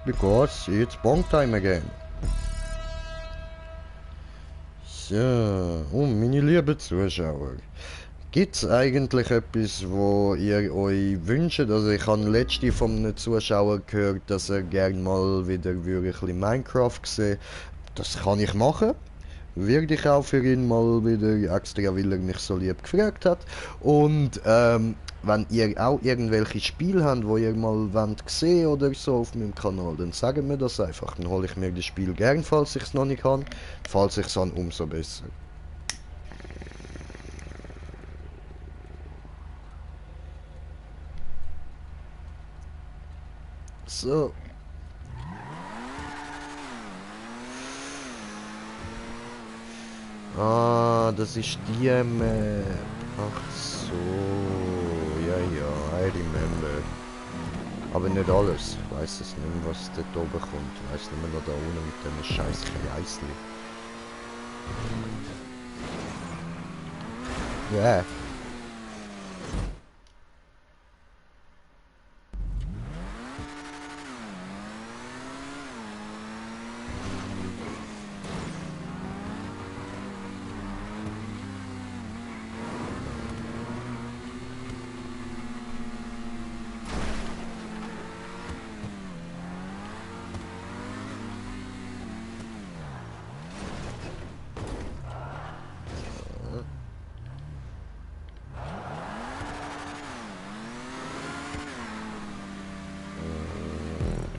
Because it's Bong time again. So, und meine lieben Zuschauer. Gibt es eigentlich etwas, wo ihr euch wünscht? Also ich habe letzte von einem Zuschauer gehört, dass er gerne mal wieder würde ein bisschen Minecraft sehen. Das kann ich machen. Werde ich auch für ihn mal wieder extra, weil er mich so lieb gefragt hat. Und wenn ihr auch irgendwelche Spiele habt, wo ihr mal wollt sehen oder so auf meinem Kanal, dann sagt mir das einfach. Dann hole ich mir das Spiel gern, falls ich es noch nicht kann. Falls ich es habe, umso besser. So. Ah, das ist die Map. Ach so. Ja, ja, I remember. Aber nicht alles. Ich weiß es nicht mehr, was dort oben kommt. Ich weiß nicht mehr noch da unten mit dem scheiß Kreisli. Ja.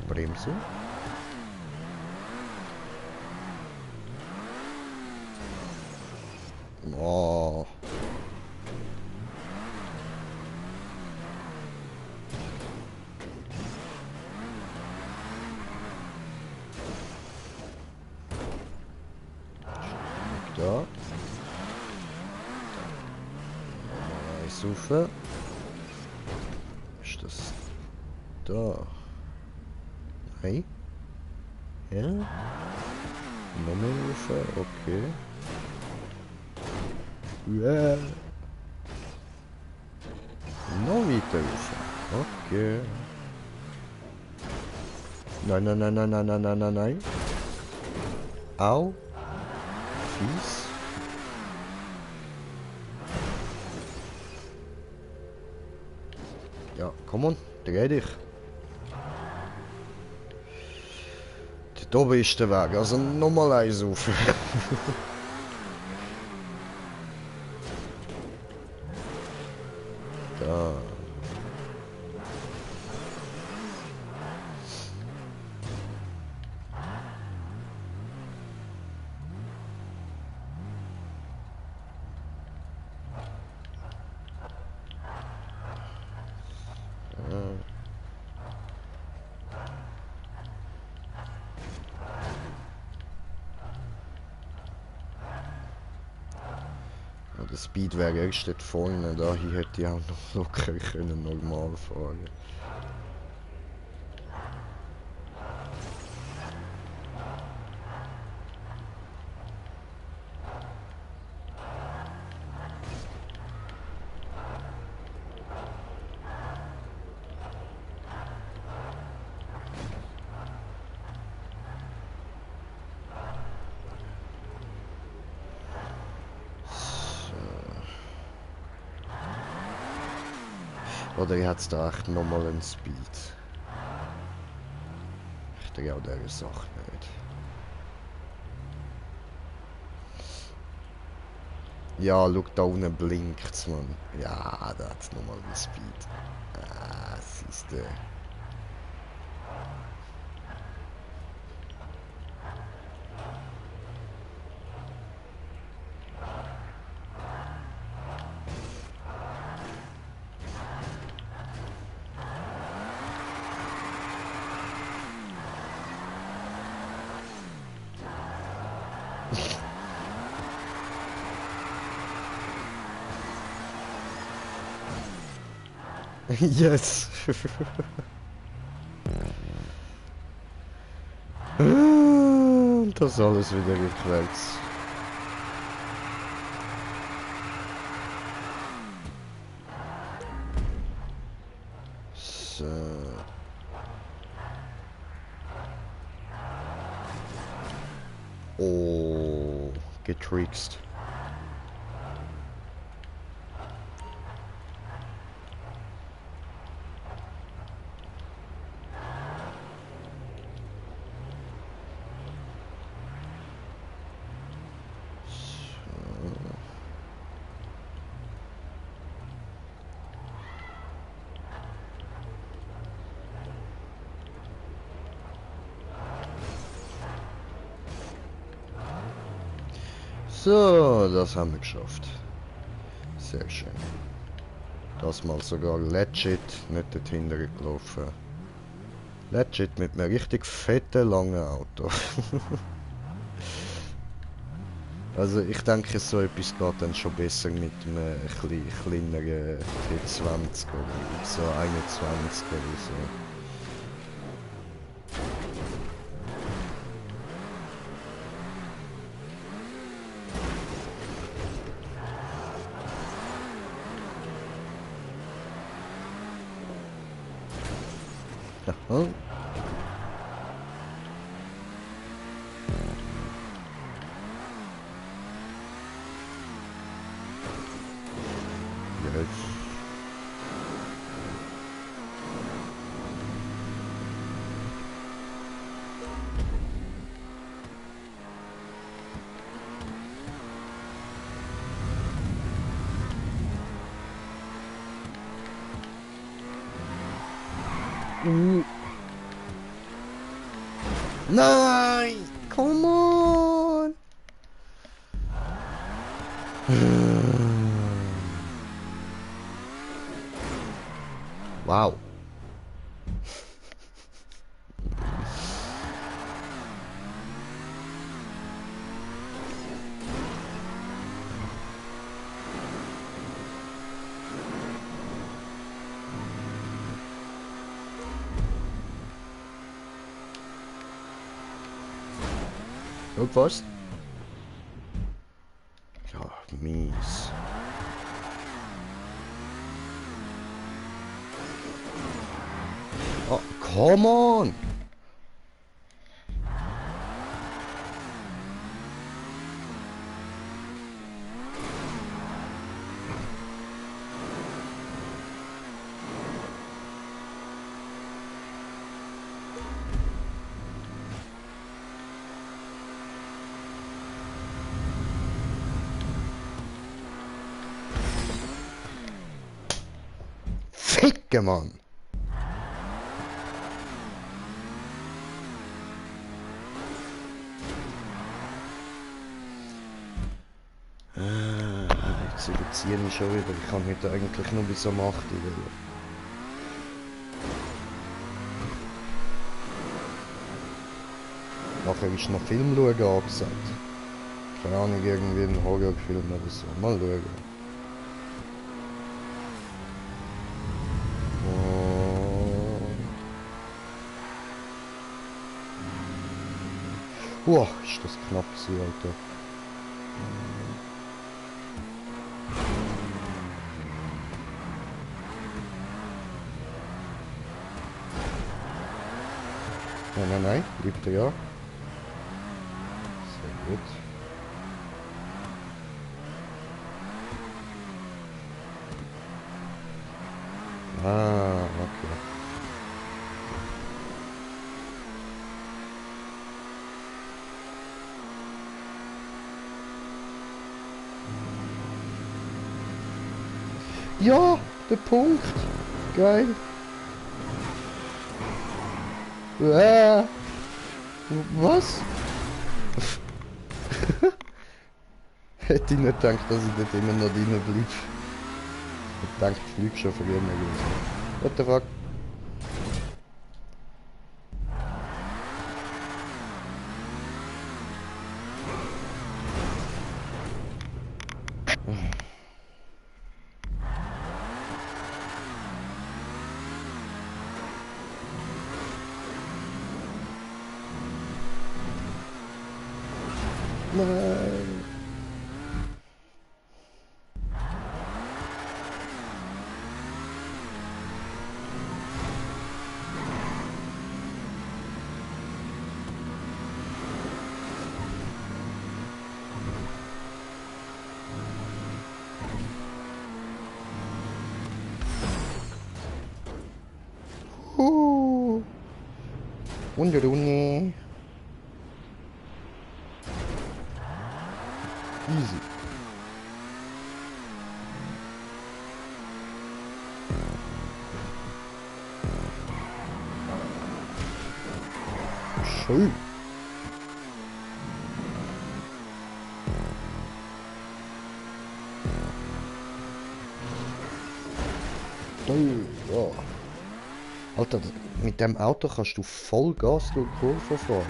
Bremse. Oh. Da. Nochmal eins rauf. Ist das da? Nein. Ja. Nochmal rauf. Okay. Ja. Noch weiter rauf. Okay. Nein, nein, nein, nein, nein, nein, nein, nein, nein. Au. Fies. Ja, komm on, dreh dich. Dort oben ist der Weg, also nochmal eins auf. Da. Der Speed wäre erst dort vorne, da hier hätte ich auch noch locker können normal fahren. Oder ich hätte da echt nochmal einen Speed. Ich denke auch dieser Sache nicht. Ja, schau, da unten blinkt's, man. Ja, da hat's nochmal einen Speed. Ah, siehste. Yes! Und das alles wieder rückwärts. So. Oh, getrickst. So, das haben wir geschafft. Sehr schön. Das mal sogar legit, nicht dorthin gelaufen. Legit mit einem richtig fetten, langen Auto. Also ich denke, so etwas geht dann schon besser mit einem kleineren T20 oder so 21 oder so. Aha. Yes. Nein! Come on! Wow. Und was? Ja, mies. Oh, come on! Ficke, Mann! Jetzt überziehe ich schon wieder. Ich kann heute eigentlich nur bis um 8 Uhr wollen. Nachher ist noch Film schauen angesagt. Keine Ahnung, irgendwie ein Horrorfilm oder so. Mal schauen. Boah, ist das knapp gewesen, Alter. Nein, nein, nein, bleibt er ja. Sehr gut. Ah, okay. Ja, der Punkt. Geil. Was? Hätte ich nicht gedacht, dass ich dort immer noch drin bleibe. Ich dachte, ich fliege schon früher mal los. What the fuck? Nein. Runde. Easy. Schön. Ja. Alter, mit dem Auto kannst du voll Gas durch die Kurve fahren.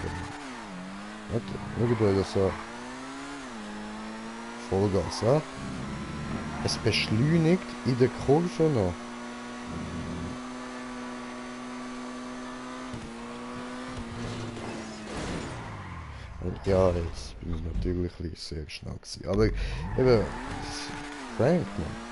Warte, schau dir das an. Vollgas, ja? Es beschleunigt in der Kurve noch. Und ja, jetzt bin ich natürlich sehr schnell gewesen. Aber eben, Frank, man.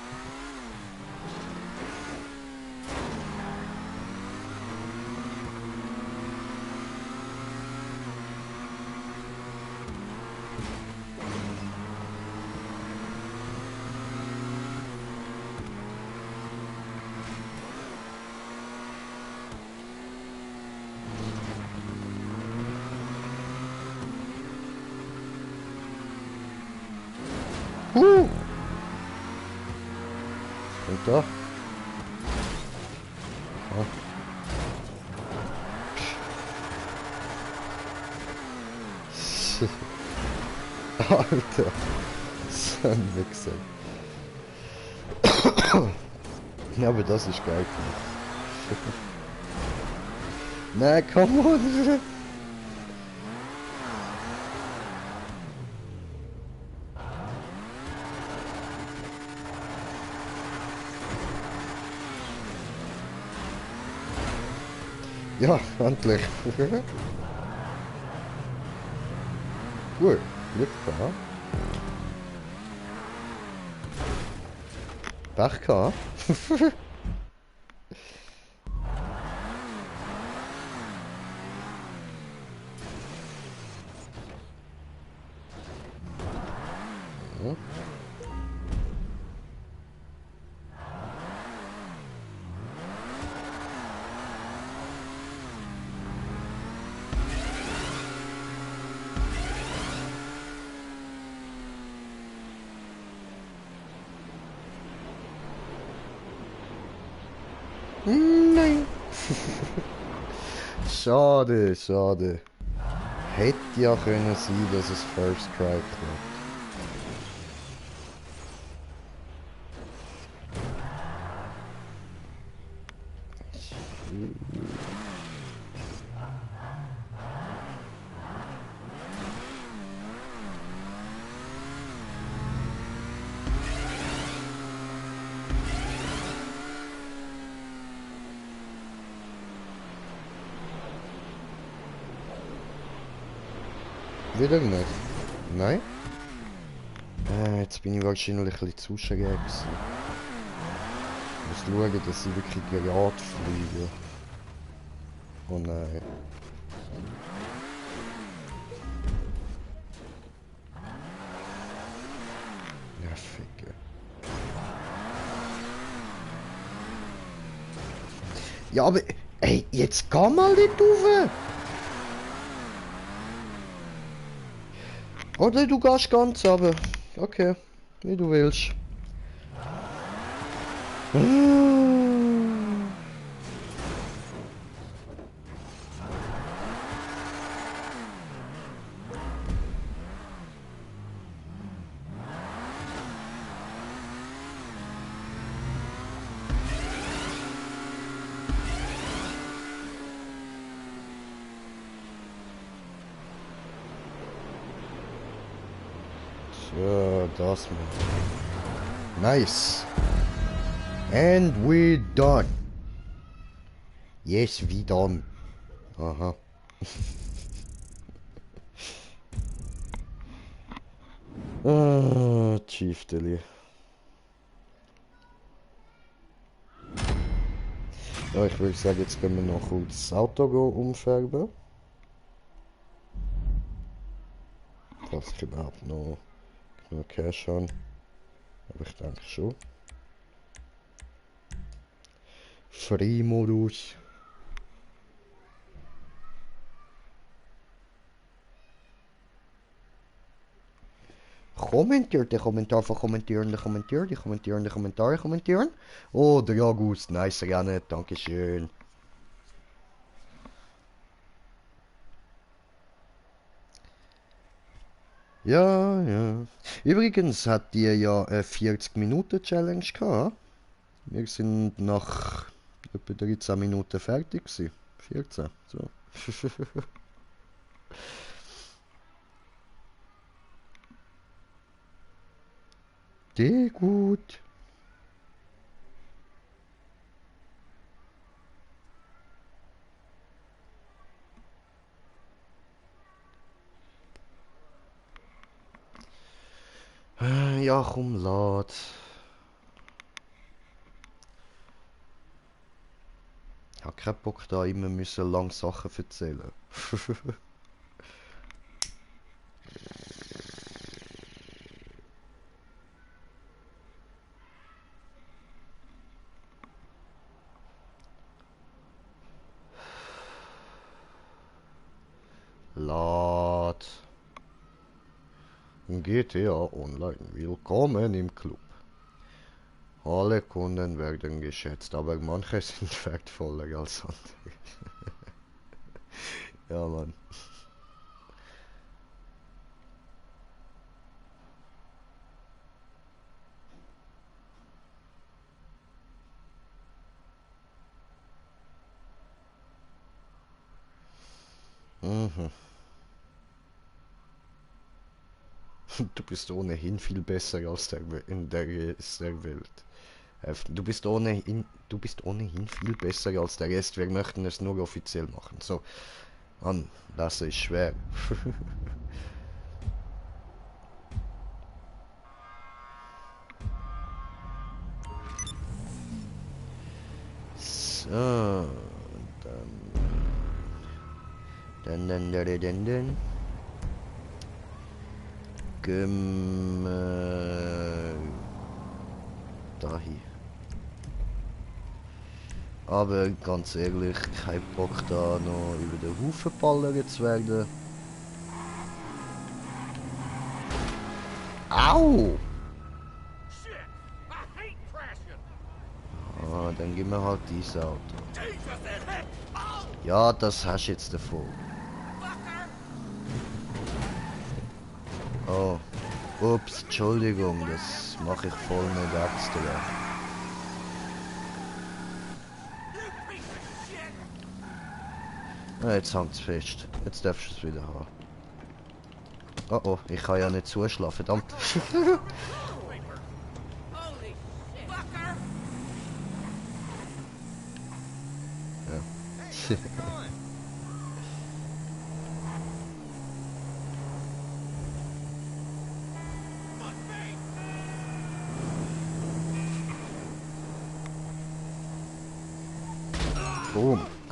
Und da? Ja. Alter, so ein Wichser. Ja, aber das ist geil gemacht. Nein, come on! Ja, endlich. Gut, Glück gehabt. Pech gehabt. Nein. Schade, schade. Hätte ja können sein, dass es First Strike wird. Wieder nicht. Nein? Jetzt bin ich wahrscheinlich ein bisschen zu schräg gewesen. Ich muss schauen, dass ich wirklich gerade fliege. Oh nein. Ja, ficke. Ja, aber... Ey, jetzt geh mal nicht rauf! Oder du gehst ganz runter. Okay, wie du willst. So, das mal. Nice. And we're done. Yes, we done. Aha. Chief Dilly. Ja, ich würde sagen, jetzt können wir noch kurz das Auto umfärben. Falls ich überhaupt noch genug Cash habe. Aber ich denke schon. Freimodus. Kommentiert, der Kommentar von kommentieren, der kommentiert, die kommentieren, die Kommentare kommentieren. Oh, der August, nice Rennen, dankeschön. Ja, ja. Übrigens hat ihr ja eine 40-Minuten-Challenge gehabt. Wir sind nach etwa 13 Minuten fertig gewesen. 14, so. Die gut. Ja, komm, lad. Ich hab keinen Bock da immer müssen lang Sachen erzählen. Lad. GTA Online. Willkommen im Club. Alle Kunden werden geschätzt, aber manche sind wertvoller als andere. Ja, Mann. Mhm. Du bist ohnehin viel besser als in der Rest der Welt. Du bist ohnehin viel besser als der Rest. Wir möchten es nur offiziell machen. So, Mann, das ist schwer. So, dann. Dahin. Aber ganz ehrlich, kein Bock da noch über den Haufen ballert zu werden. Au! Ah, dann gib mir halt dieses Auto. Ja, das hast du jetzt davon. Oh. Ups, Entschuldigung, das mache ich voll mit extra. Ah, jetzt hängt es fest. Jetzt darfst du es wieder haben. Oh oh, ich kann ja nicht zuschlagen, verdammt. Ja.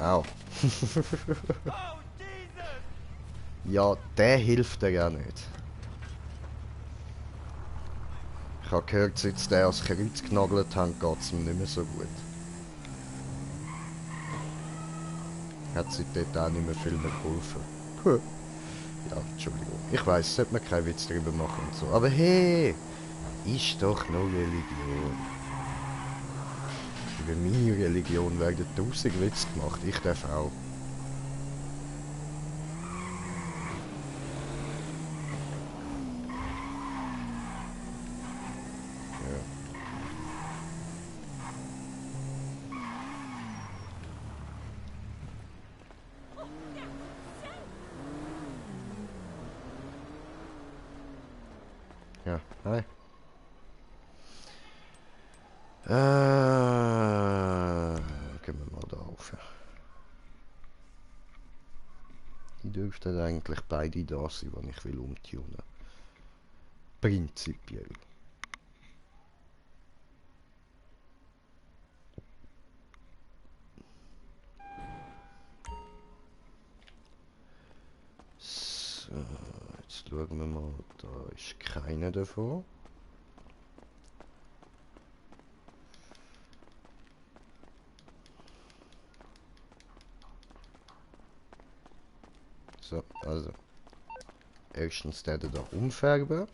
Au. Ja, der hilft dir ja nicht. Ich habe gehört, seit sie den ans Kreuz genagelt haben, geht es ihm nicht mehr so gut. Hat sich dort auch nicht mehr viel mehr geholfen. Puh. Ja, Entschuldigung. Ich weiss, sollte man keinen Witz drüber machen und so. Aber hey, ist doch noch Religion. Über meine Religion werden 1000 Witze gemacht. Ich darf auch. Ja, hi. Gehen wir mal da rauf. Die dürften eigentlich beide da sein, die ich will umtunen. Prinzipiell. So, jetzt schauen wir mal. Da ist keiner davon. So, also. Erstens der da umfärben.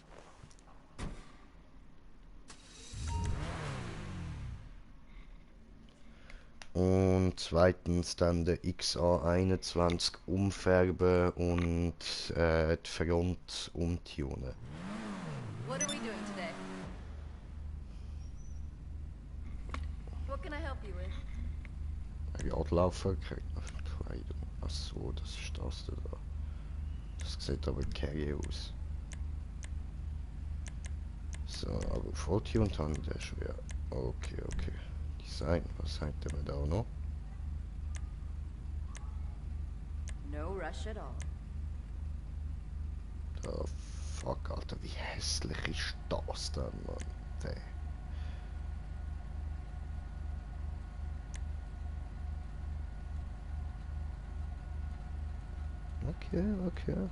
Und zweitens dann der XA21 umfärben und die Front umtunen. What are we doing today? What can I help you with? Radlaufverkleidung. Achso, das ist das da. Das sieht aber carry aus. So, aber Volltuned haben wir den schon, ja. Okay, okay. Design, was sagt der mir da noch? No rush at all. Da, fuck, Alter, wie hässlich ist das denn, Mann? Der. Okay, okay.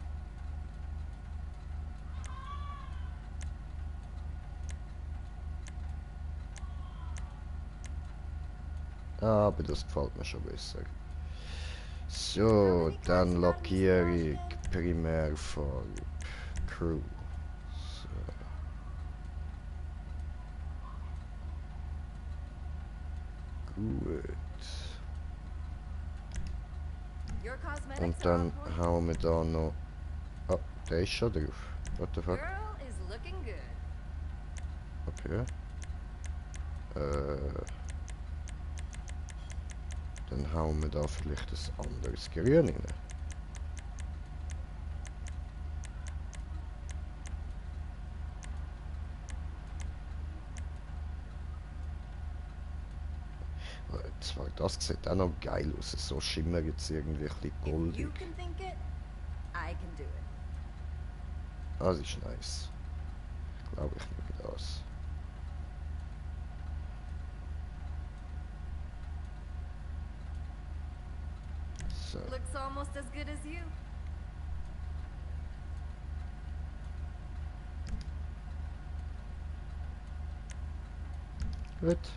Aber das gefällt mir schon besser. So, dann Lackierung, Primärfarbe, Crew. So. Gut. Your cosmetics Und are dann on point. hauen wir da noch... Oh, der ist schon drauf. What the fuck? Girl is looking good. Okay. Dann hauen wir da vielleicht ein anderes Grün rein. Zwar, das sieht auch noch geil aus. So schimmert jetzt irgendwie ein bisschen If you goldig. can think it, I can do it. Das ist nice. Ich glaube, ich nehme das. So. Looks almost as good as you. Gut.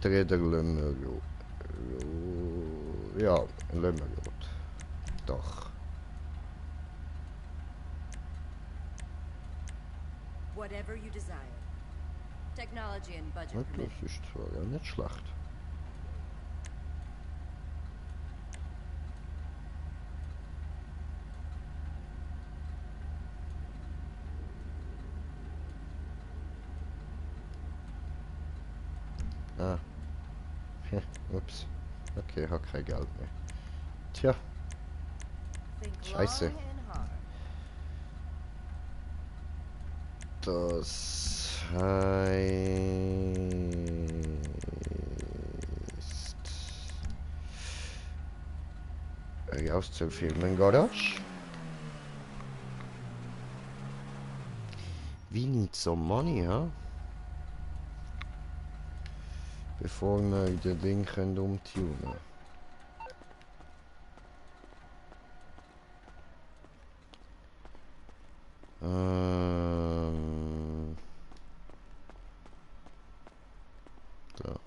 Die Räder lassen wir ja, lassen wir rot. Doch. Whatever you desire. Technology and budget Ja, permitting. das ist zwar ja nicht schlecht. Ah. Ups. Okay, ich habe kein Geld mehr. Tja, Think Scheiße. long and hard. das heißt... Raus zur Firmengarage. We need some money, huh? Bevor wir den Ding können umtunen. Da.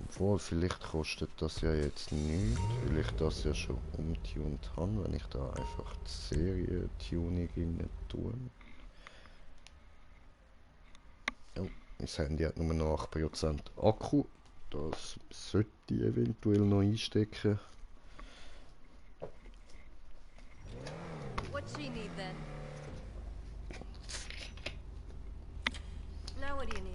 Obwohl, vielleicht kostet das ja jetzt nichts, weil ich das ja schon umtunt habe, wenn ich da einfach die Serie-Tuning rein tue. Oh, mein Handy hat nur noch 8% Akku. Das sollte ich eventuell noch einstecken. What's she need then? Now what do you need?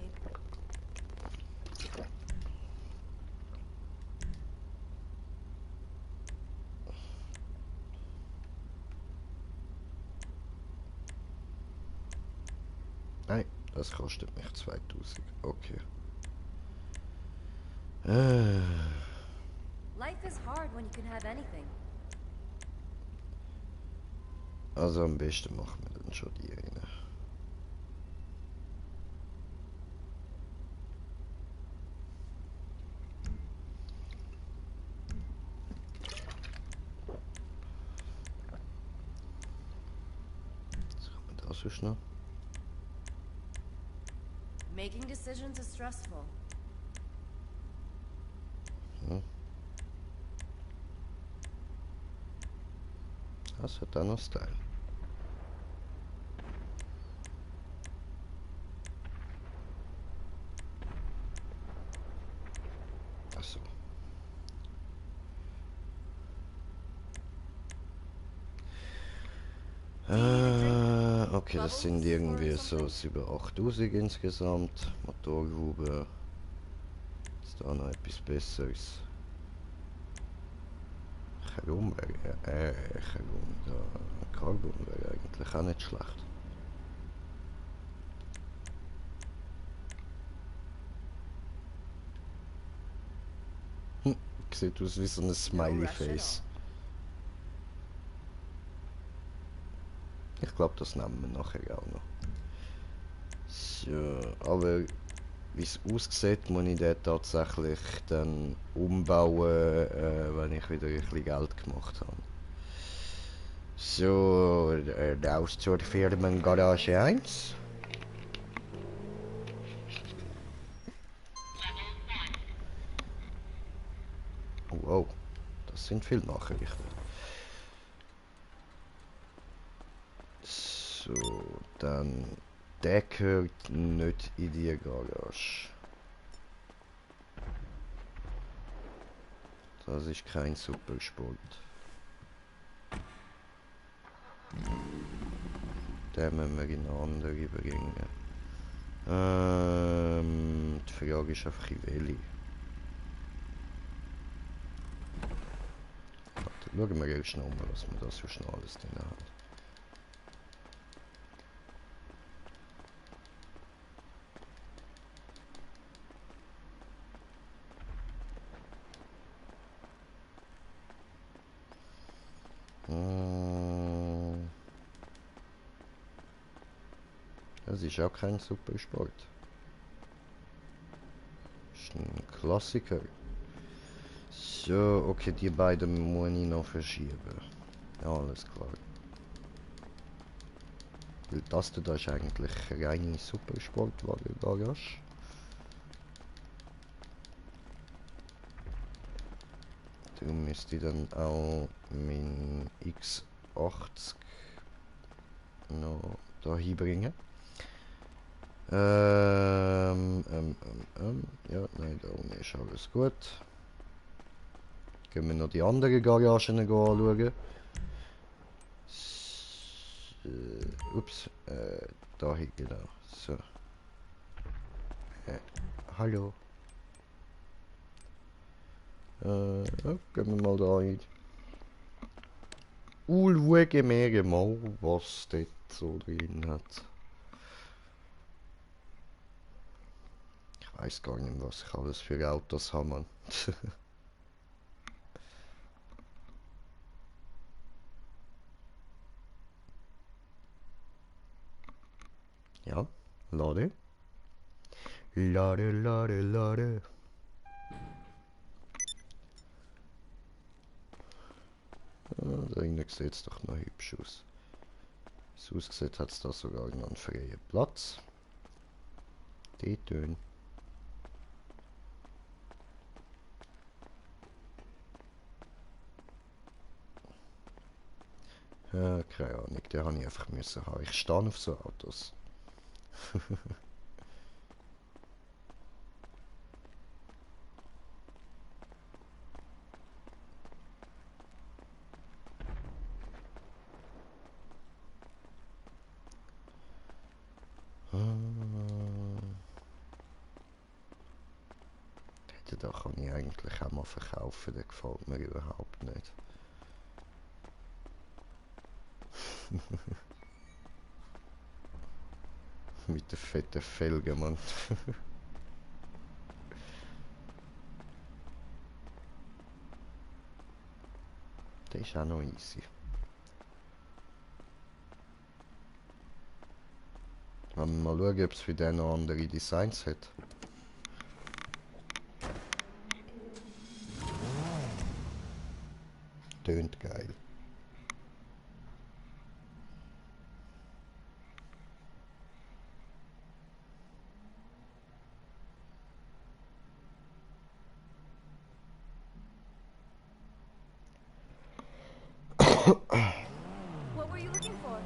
Nein, das kostet mich 2000. Okay. Life is hard when you can have anything. Also am besten machen wir dann schon die rein. Was haben wir da sonst noch? Making decisions is stressful. Hm. Das hat auch noch Style. Achso. Okay, das sind irgendwie so 7.000, 8.000 insgesamt. Motorhaube. Ist da noch etwas Besseres? Chrom wäre, Chrom, da. Carbon wäre eigentlich auch nicht schlecht. Sieht aus wie so ein Smiley-Face. Ich glaube, das nehmen wir nachher auch noch. So, aber wie es aussieht, muss ich den tatsächlich dann umbauen, wenn ich wieder ein bisschen Geld gemacht habe. So, raus zur Firmengarage 1. Oh, oh, das sind viele Nachrichten. So, dann der gehört nicht in die Garage. Das ist kein Supersport. Den müssen wir in eine andere bringen. Die Frage ist einfach in welche. Warte, schauen wir erst noch mal, was wir da so schnell alles drin haben. Das ist auch kein Supersport. Das ist ein Klassiker. So, okay, die beiden muss ich noch verschieben. Ja, alles klar. Weil das da ist eigentlich reine Supersport-Garage. Darum müsste ich dann auch mein X80 noch da hinbringen. Ja, nein, da unten ist alles gut. Gehen wir noch die anderen Garagen anschauen. Ups, da hier genau. So. Hallo. Ja, gehen wir mal da rein. Schauen wir mal, was dort so drin hat. Ich weiß gar nicht, was ich alles für Autos habe, Mann. Ja, lade. Lade, lade, lade. Da hinten sieht es doch noch hübsch aus. Wie es aussieht, hat es da sogar noch einen freien Platz. Die Töne. Ja, keine Ahnung, den habe ich einfach müssen haben. Ich stehe auf so Autos. Da kann ich eigentlich auch mal verkaufen, der gefällt mir überhaupt nicht. Mit den fetten Felgen, Mann. Der ist auch noch easy. Mal schauen, ob es für den noch andere Designs hat. Tönt geil. What were you looking for?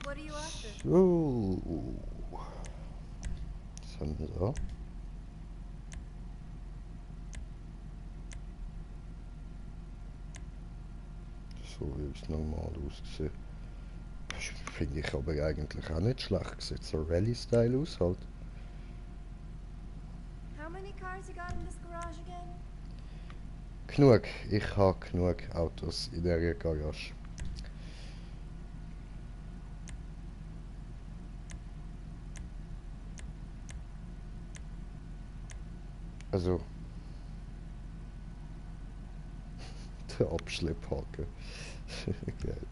What are you after? So. Was haben wir da? So wie es normal aussieht. Finde ich aber eigentlich auch nicht schlecht. Sieht so Rallye-Style aus halt. How many cars you got in this garage again? Genug. Ich habe genug Autos in der Garage. Also. Der Abschlepphaken. Geil.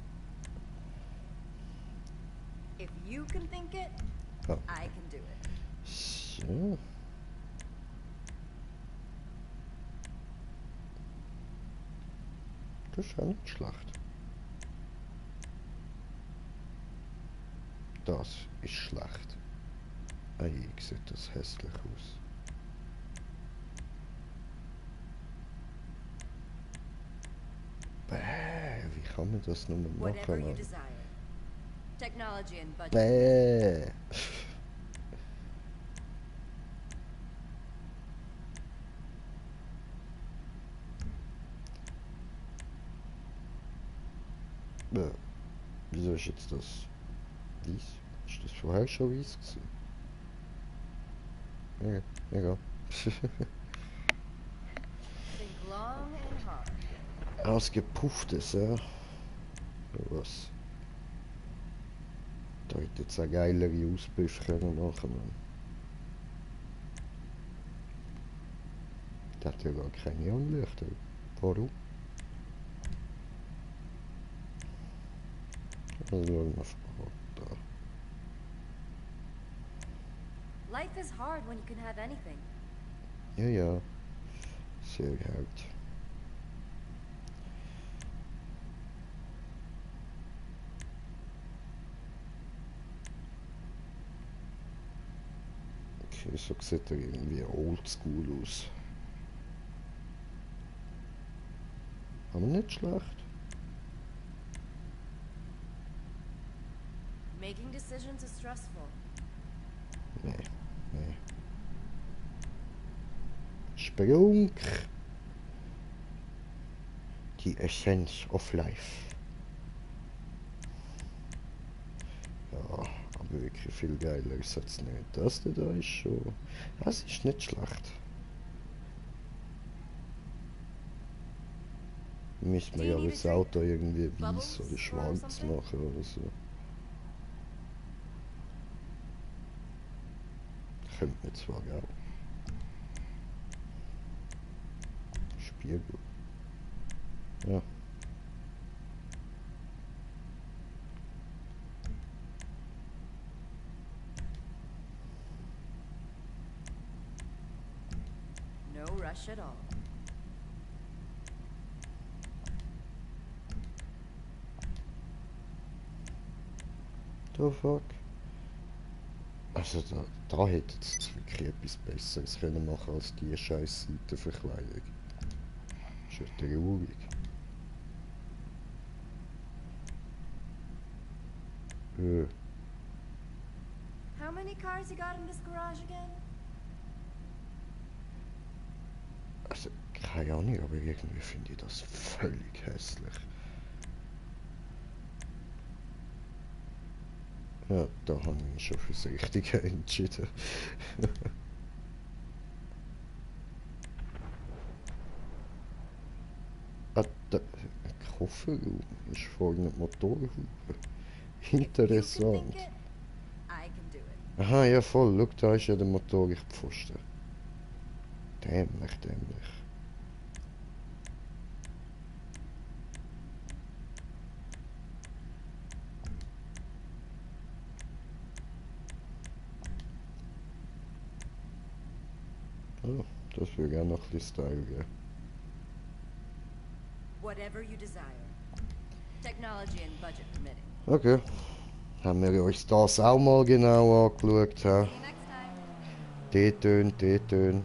If you can think it, Oh. I can do it. So. Das ist auch nicht schlecht. Das ist schlecht. Ei, sieht das hässlich aus. Bäh, wie kann man das nur Whatever you machen? desire. Technology and budget. Bäh. Bäh. Wieso ist jetzt das weiß? Ist das vorher schon weiß gewesen? Ja, egal. Think long and hard. Ausgepufftes, ja. Was? Da hätte jetzt eine geilere Auspuff können machen. Man. Der hat ja gar keine Neonlichter. Warum? Also schauen wir mal da. Life is hard when you can have anything. Ja, ja. Sehr hart. Okay, so sieht er irgendwie oldschool aus. Aber nicht schlecht. Making decisions is stressful. Nee, nee. Sprung. Die Essenz of Life. Ja, aber wirklich viel geiler ist es nicht. Das da ist schon... Das ist nicht schlecht. Müssen wir ja das Auto irgendwie weiß oder schwarz machen oder so. Könnte man zwar auch. Spiegel. Ja. No rush at all. The fuck? Also da hätte es wirklich etwas Besseres können machen als die scheiß Seitenverkleidung. Ist ja traurig. How many cars you got in this garage again? Also, keine Ahnung, aber irgendwie finde ich das völlig hässlich. Ja, da habe ich mich schon fürs Richtige entschieden. Ah, der Kofferraum ist vorne die Motorhaube. If you can think Interessant. it, I can do it. Aha, ja voll, schau, da ist ja der Motorrichtpfosten. Dämlich, dämlich. Oh, das würde gerne noch ein bisschen Style geben. Whatever you desire. Technology and budget permitting. Okay, haben wir uns das auch mal genau angeschaut. See Ja. you next time. D-Töne, D-Töne.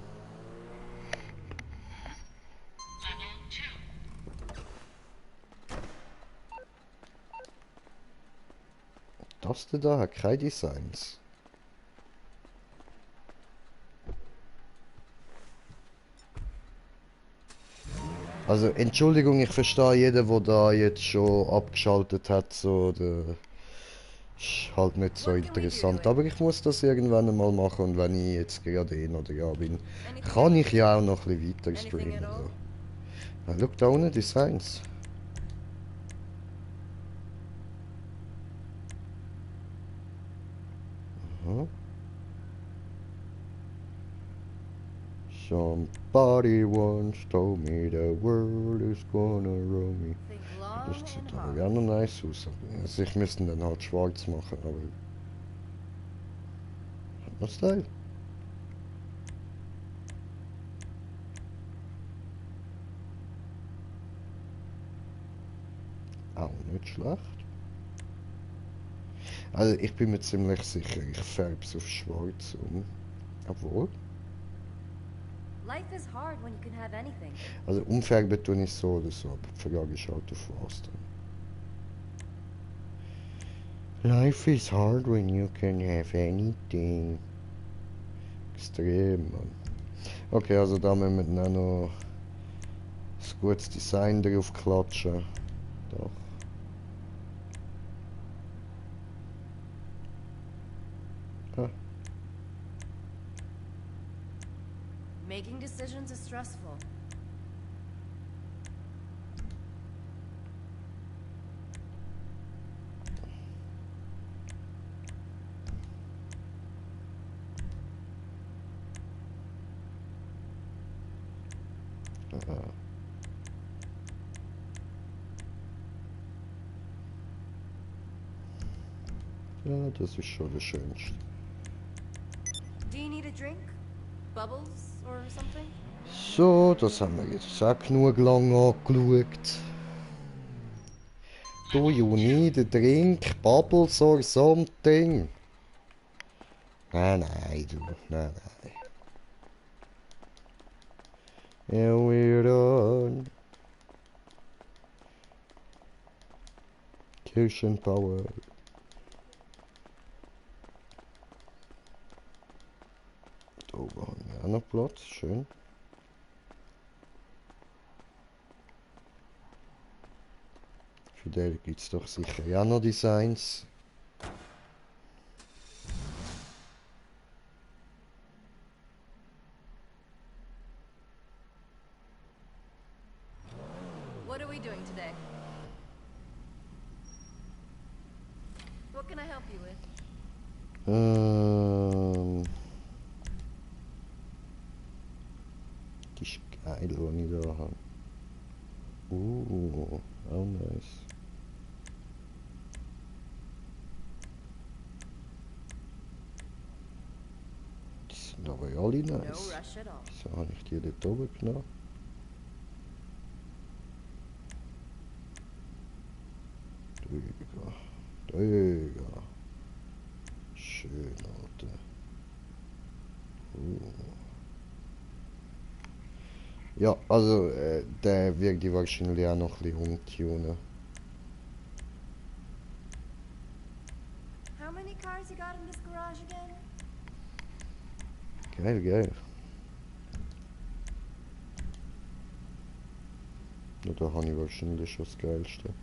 Das da hat keine Designs. Also Entschuldigung, ich verstehe jeden, der da jetzt schon abgeschaltet hat, so, der ist halt nicht so interessant. Aber ich muss das irgendwann einmal machen und wenn ich jetzt gerade oder ja bin, kann ich ja auch noch ein bisschen weiter Anything streamen. at all? Ja. Schau da unten, Designs. Aha. Somebody once told me the world is gonna roll me. Think long Das sieht and aber hard. gerne nice aus. Also ich müsste ihn dann halt schwarz machen, aber... Hat noch Style. Auch nicht schlecht. Also ich bin mir ziemlich sicher, ich färbe es auf schwarz um. Obwohl. Life is hard when you can have anything. Also umfärben tue ich so oder so, aber die Frage ist halt auf was dann. Life is hard when you can have anything. Extrem, Mann. Okay, also da müssen wir dann auch noch ein gutes Design drauf klatschen. Doch. Ah, Making decisions is stressful. ah. Ja, das ist schon das Schönste. Do you need a drink? Bubbles or something? So, das haben wir jetzt auch genug lang angeschaut. Do you need a drink, bubbles or something? Nein, nein, du, nein, nein. Yeah, we're on. Kirchenpower. Da oben haben wir auch noch Platz, schön. Für den gibt es doch sicher auch noch Designs. What are we doing today? What can I help you with? Die ist geil, die ich da habe. Auch nice. Die sind aber alle No nice. rush at all. So habe ich die dort oben genommen. Digga. Digga. schön, Alter. Ja, also, der wird die wahrscheinlich auch noch ein bisschen umtunen. How many cars you got in this garage again? Geil, geil. Ja, da habe ich wahrscheinlich schon das Geilste.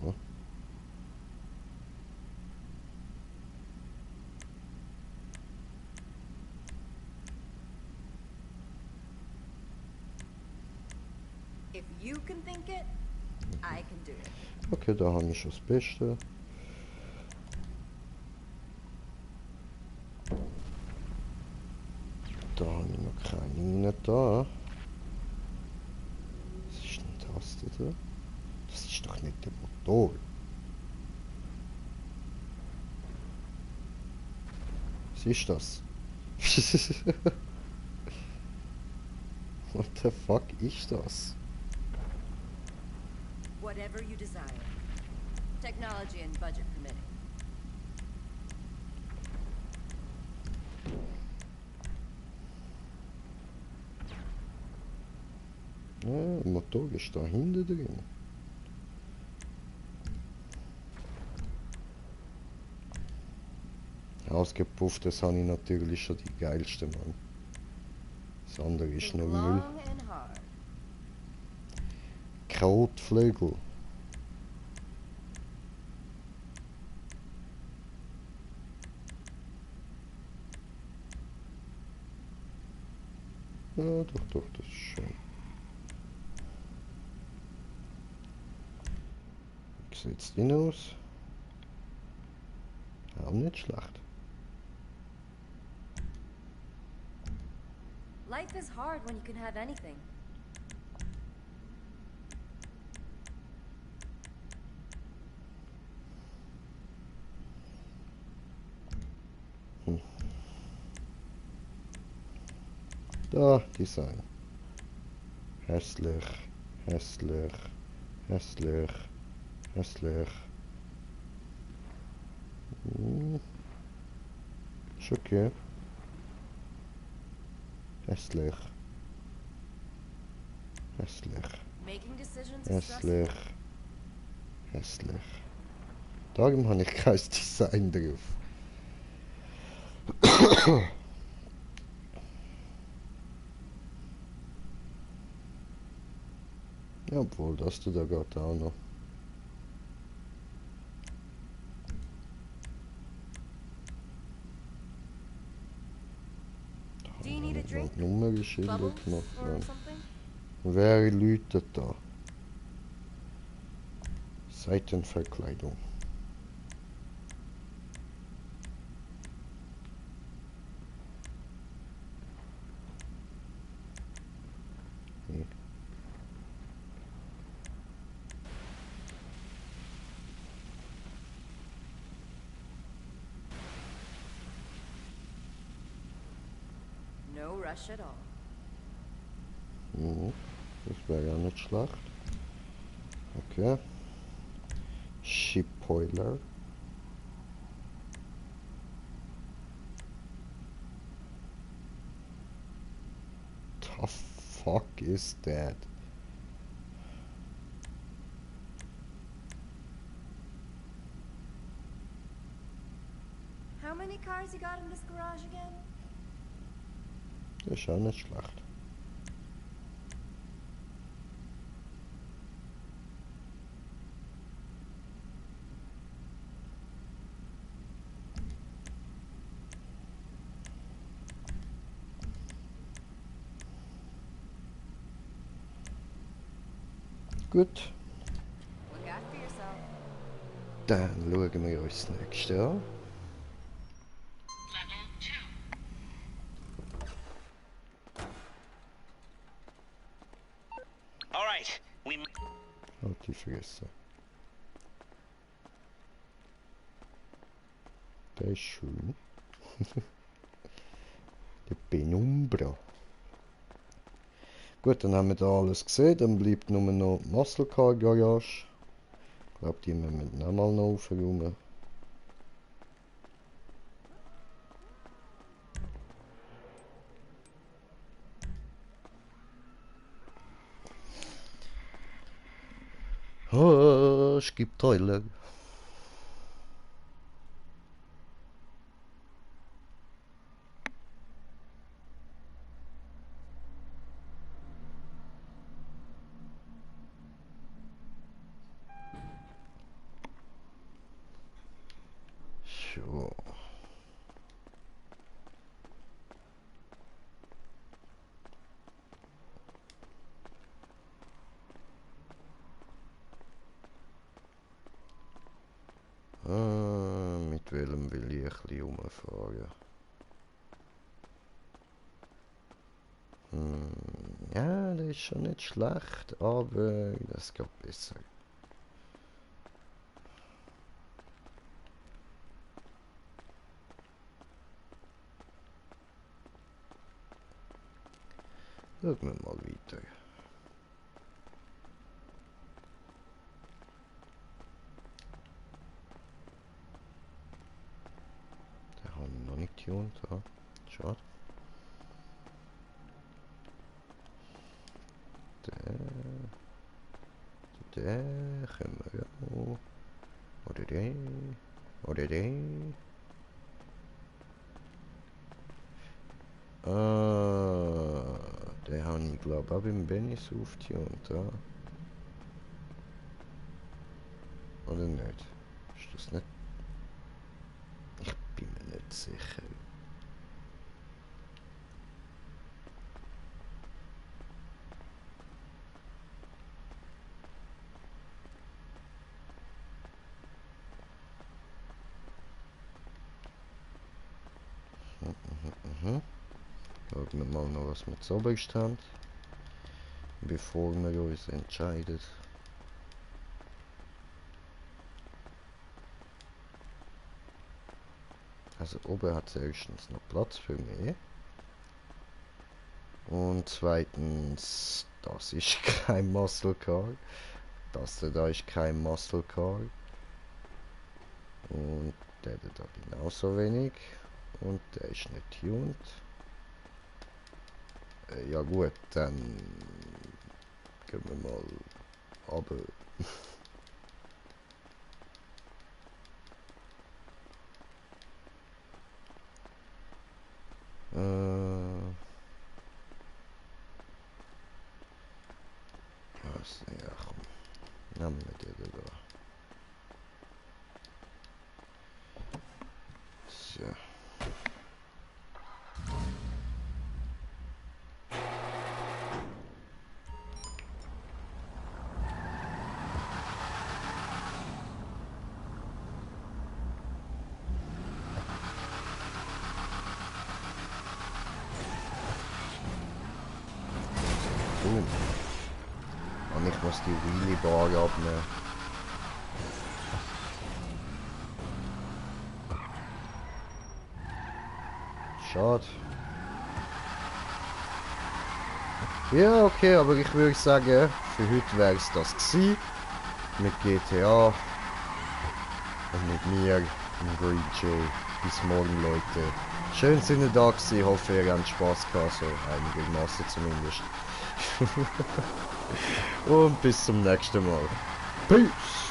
Ja. If you can think it, I can do it. Okay, da habe ich schon das Beste. Da habe ich noch keine rein da. Was ist denn das da? Das ist doch nicht der Motor. Was ist das? What the fuck ist das? Whatever you desire. Technology and budget permitting. Ja, der Motor ist da hinten drin. Ausgepufft, das habe ich natürlich schon die geilste, Mann. Das andere ist Think nur Müll. long and hard. Kotflügel. Ja, doch, das ist schön. Wie sieht's denn aus? Auch nicht schlecht. Life is hard when you can have anything. Da, Design. Hässlich, hässlich, hässlich, hässlich. Ist okay. Hässlich. Hässlich. Making decisions is stressful. Hässlich. Hässlich. Darum habe ich kein Design drauf. Ja, obwohl, das da geht auch noch. Do you need a drink? Nummerschilder Bubbles gemacht. or Nein. something? Wer läutet da? Seitenverkleidung. No rush at all. Das wäre ja nicht schlecht. Okay. Shipboiler. The fuck is that? How many cars you got in this garage again? Das ist auch nicht schlecht. Gut, Look after yourself. dann schauen wir uns das nächste an. All right, we. Halt die Fresse. Der ist schön. Der Penumbra. Gut, dann haben wir da alles gesehen. Dann bleibt nur noch die Muscle Car Garage. Ich glaube, die müssen wir dann auch mal noch aufräumen. es gibt Toiler. So. Mit welchem will ich ein bisschen rumfahren? Ja, das ist schon nicht schlecht, aber das geht besser. Schauen wir mal weiter. Den haben wir noch nicht getuned, ja. Schade. Den können wir ja. Oder den. Oder den. Den habe ich glaube auch beim Bennis aufgetunt, ja. Oder nicht? Ist das nicht? Ich bin mir nicht sicher. Schauen wir mal noch, was wir zu oberst haben, bevor wir uns entscheiden. Also oben hat es erstens noch Platz für mich. Und zweitens, das ist kein Muscle Car. Das da ist kein Muscle Car. Und der da genauso wenig. Und der ist nicht tuned. Ja gut, dann gehen wir mal runter. Was? Ja, komm. Nehmen wir den da. So. Boom. Und ich muss die Wheelie-Bar abnehmen. Schade. Ja, okay, aber ich würde sagen, für heute wäre es das gewesen. Mit GTA. Und mit mir, dem Green Jay. Bis morgen, Leute. Schön sind ihr da gewesen. Ich hoffe, ihr habt Spaß gehabt, so einigermaßen zumindest. Und bis zum nächsten Mal. Peace!